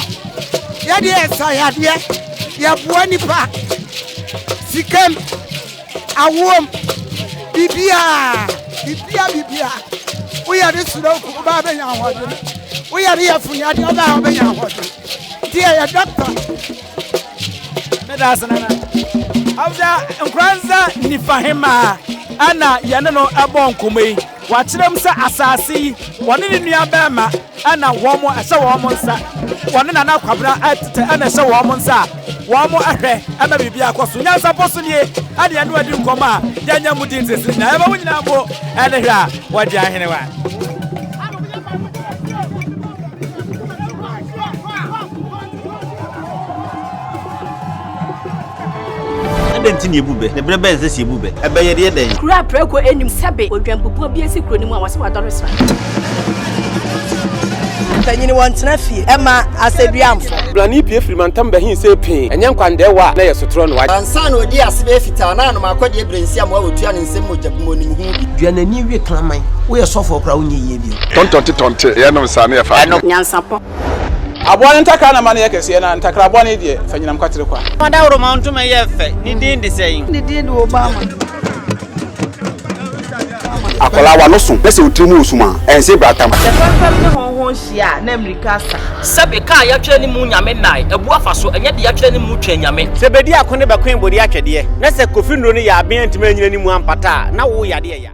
yɛde yɛsa yadeɛ, yɛboa nipa, sikam, awoom, biribiara, biribiara, biribiara. Woyare stroke, wobaa bɛnya ahoɔden. Woyare yafunu yadeɛ, wobaa wobɛnya ahoɔden. Nti yɛyɛ dɔkta. Meda ase nana. Hausa Nkoranza Nifahemaa ɛna yɛne no ɛbɔ nkɔmmɔ yi. Wakyerɛ mu sɛ asase yi, wɔne ne nua barima na wɔn ɛhyɛ wɔn nsa, wɔne Nana Kwabena tete na ɛhyɛ wɔn nsa a wɔn hwɛ ma biribiara kɔ so. Nyansapɔ so nie ɛne ɛno adi nkɔmmɔ a yɛanya mu di nsese nyinaa. Yɛma wo nyinaa mpo ɛne hwɛ a wɔagye ahenewa. Adɛn nti na yebu bɛ? Na bere bɛn na ɛsɛ sɛ yebu bɛ? Ɛbɛ yɛde yɛ dɛn? Kuro a prako nnim sɛbe odwanbubuo bi asi kuro no mu a wɔse wadɔre sra. Panyin wɔntena fie ɛma asɛduamfo. Blani pue firi mantam bɛhe sɛ pee, ɛnyɛ nkwandɛɛwa a na ɛyɛ sotorɔ no. Ansa na ɔdii ase bɛyɛ fitaa na anom akɔdeɛ berɛ nsi amoa wɔtua ne nsam mogya bi mu ɔnim ho bi. Dua n'ani we kraman, woyɛ sɔfoɔ koraa wonyɛ yie bio. Tɔntɔnte tɔnte, yɛnom saa na yɛfa adwene. Nyansapɔ. Aboa no ntakra na ma no yɛ kɛseɛ, na ntakra bɔne deɛ, fa nyinam kwatere kwa. Ɔdawuroma ntoma yɛ fɛ, ne din de sɛn? Ne din de Obama. Akwadaa w'ano so na sɛ wo tiri mu wɔ sum a, ɛnse bratam. Sɛ fɛmfɛm ne hɔnhɔn hyia a, na mmirika asa. Sɛbe kaa yɛatwerɛ ne mu Nyame nnae, abu afa so, ɛnyɛ deɛ yɛatwerɛ ne mu Twɛn Nyame. Sɛ bedi ako ne bɛkoe bode atwɛdeɛ, na sɛ Kofi nnuro no yɛ aben antumi anyina ne mu ampata a, na wo yadeɛ ya.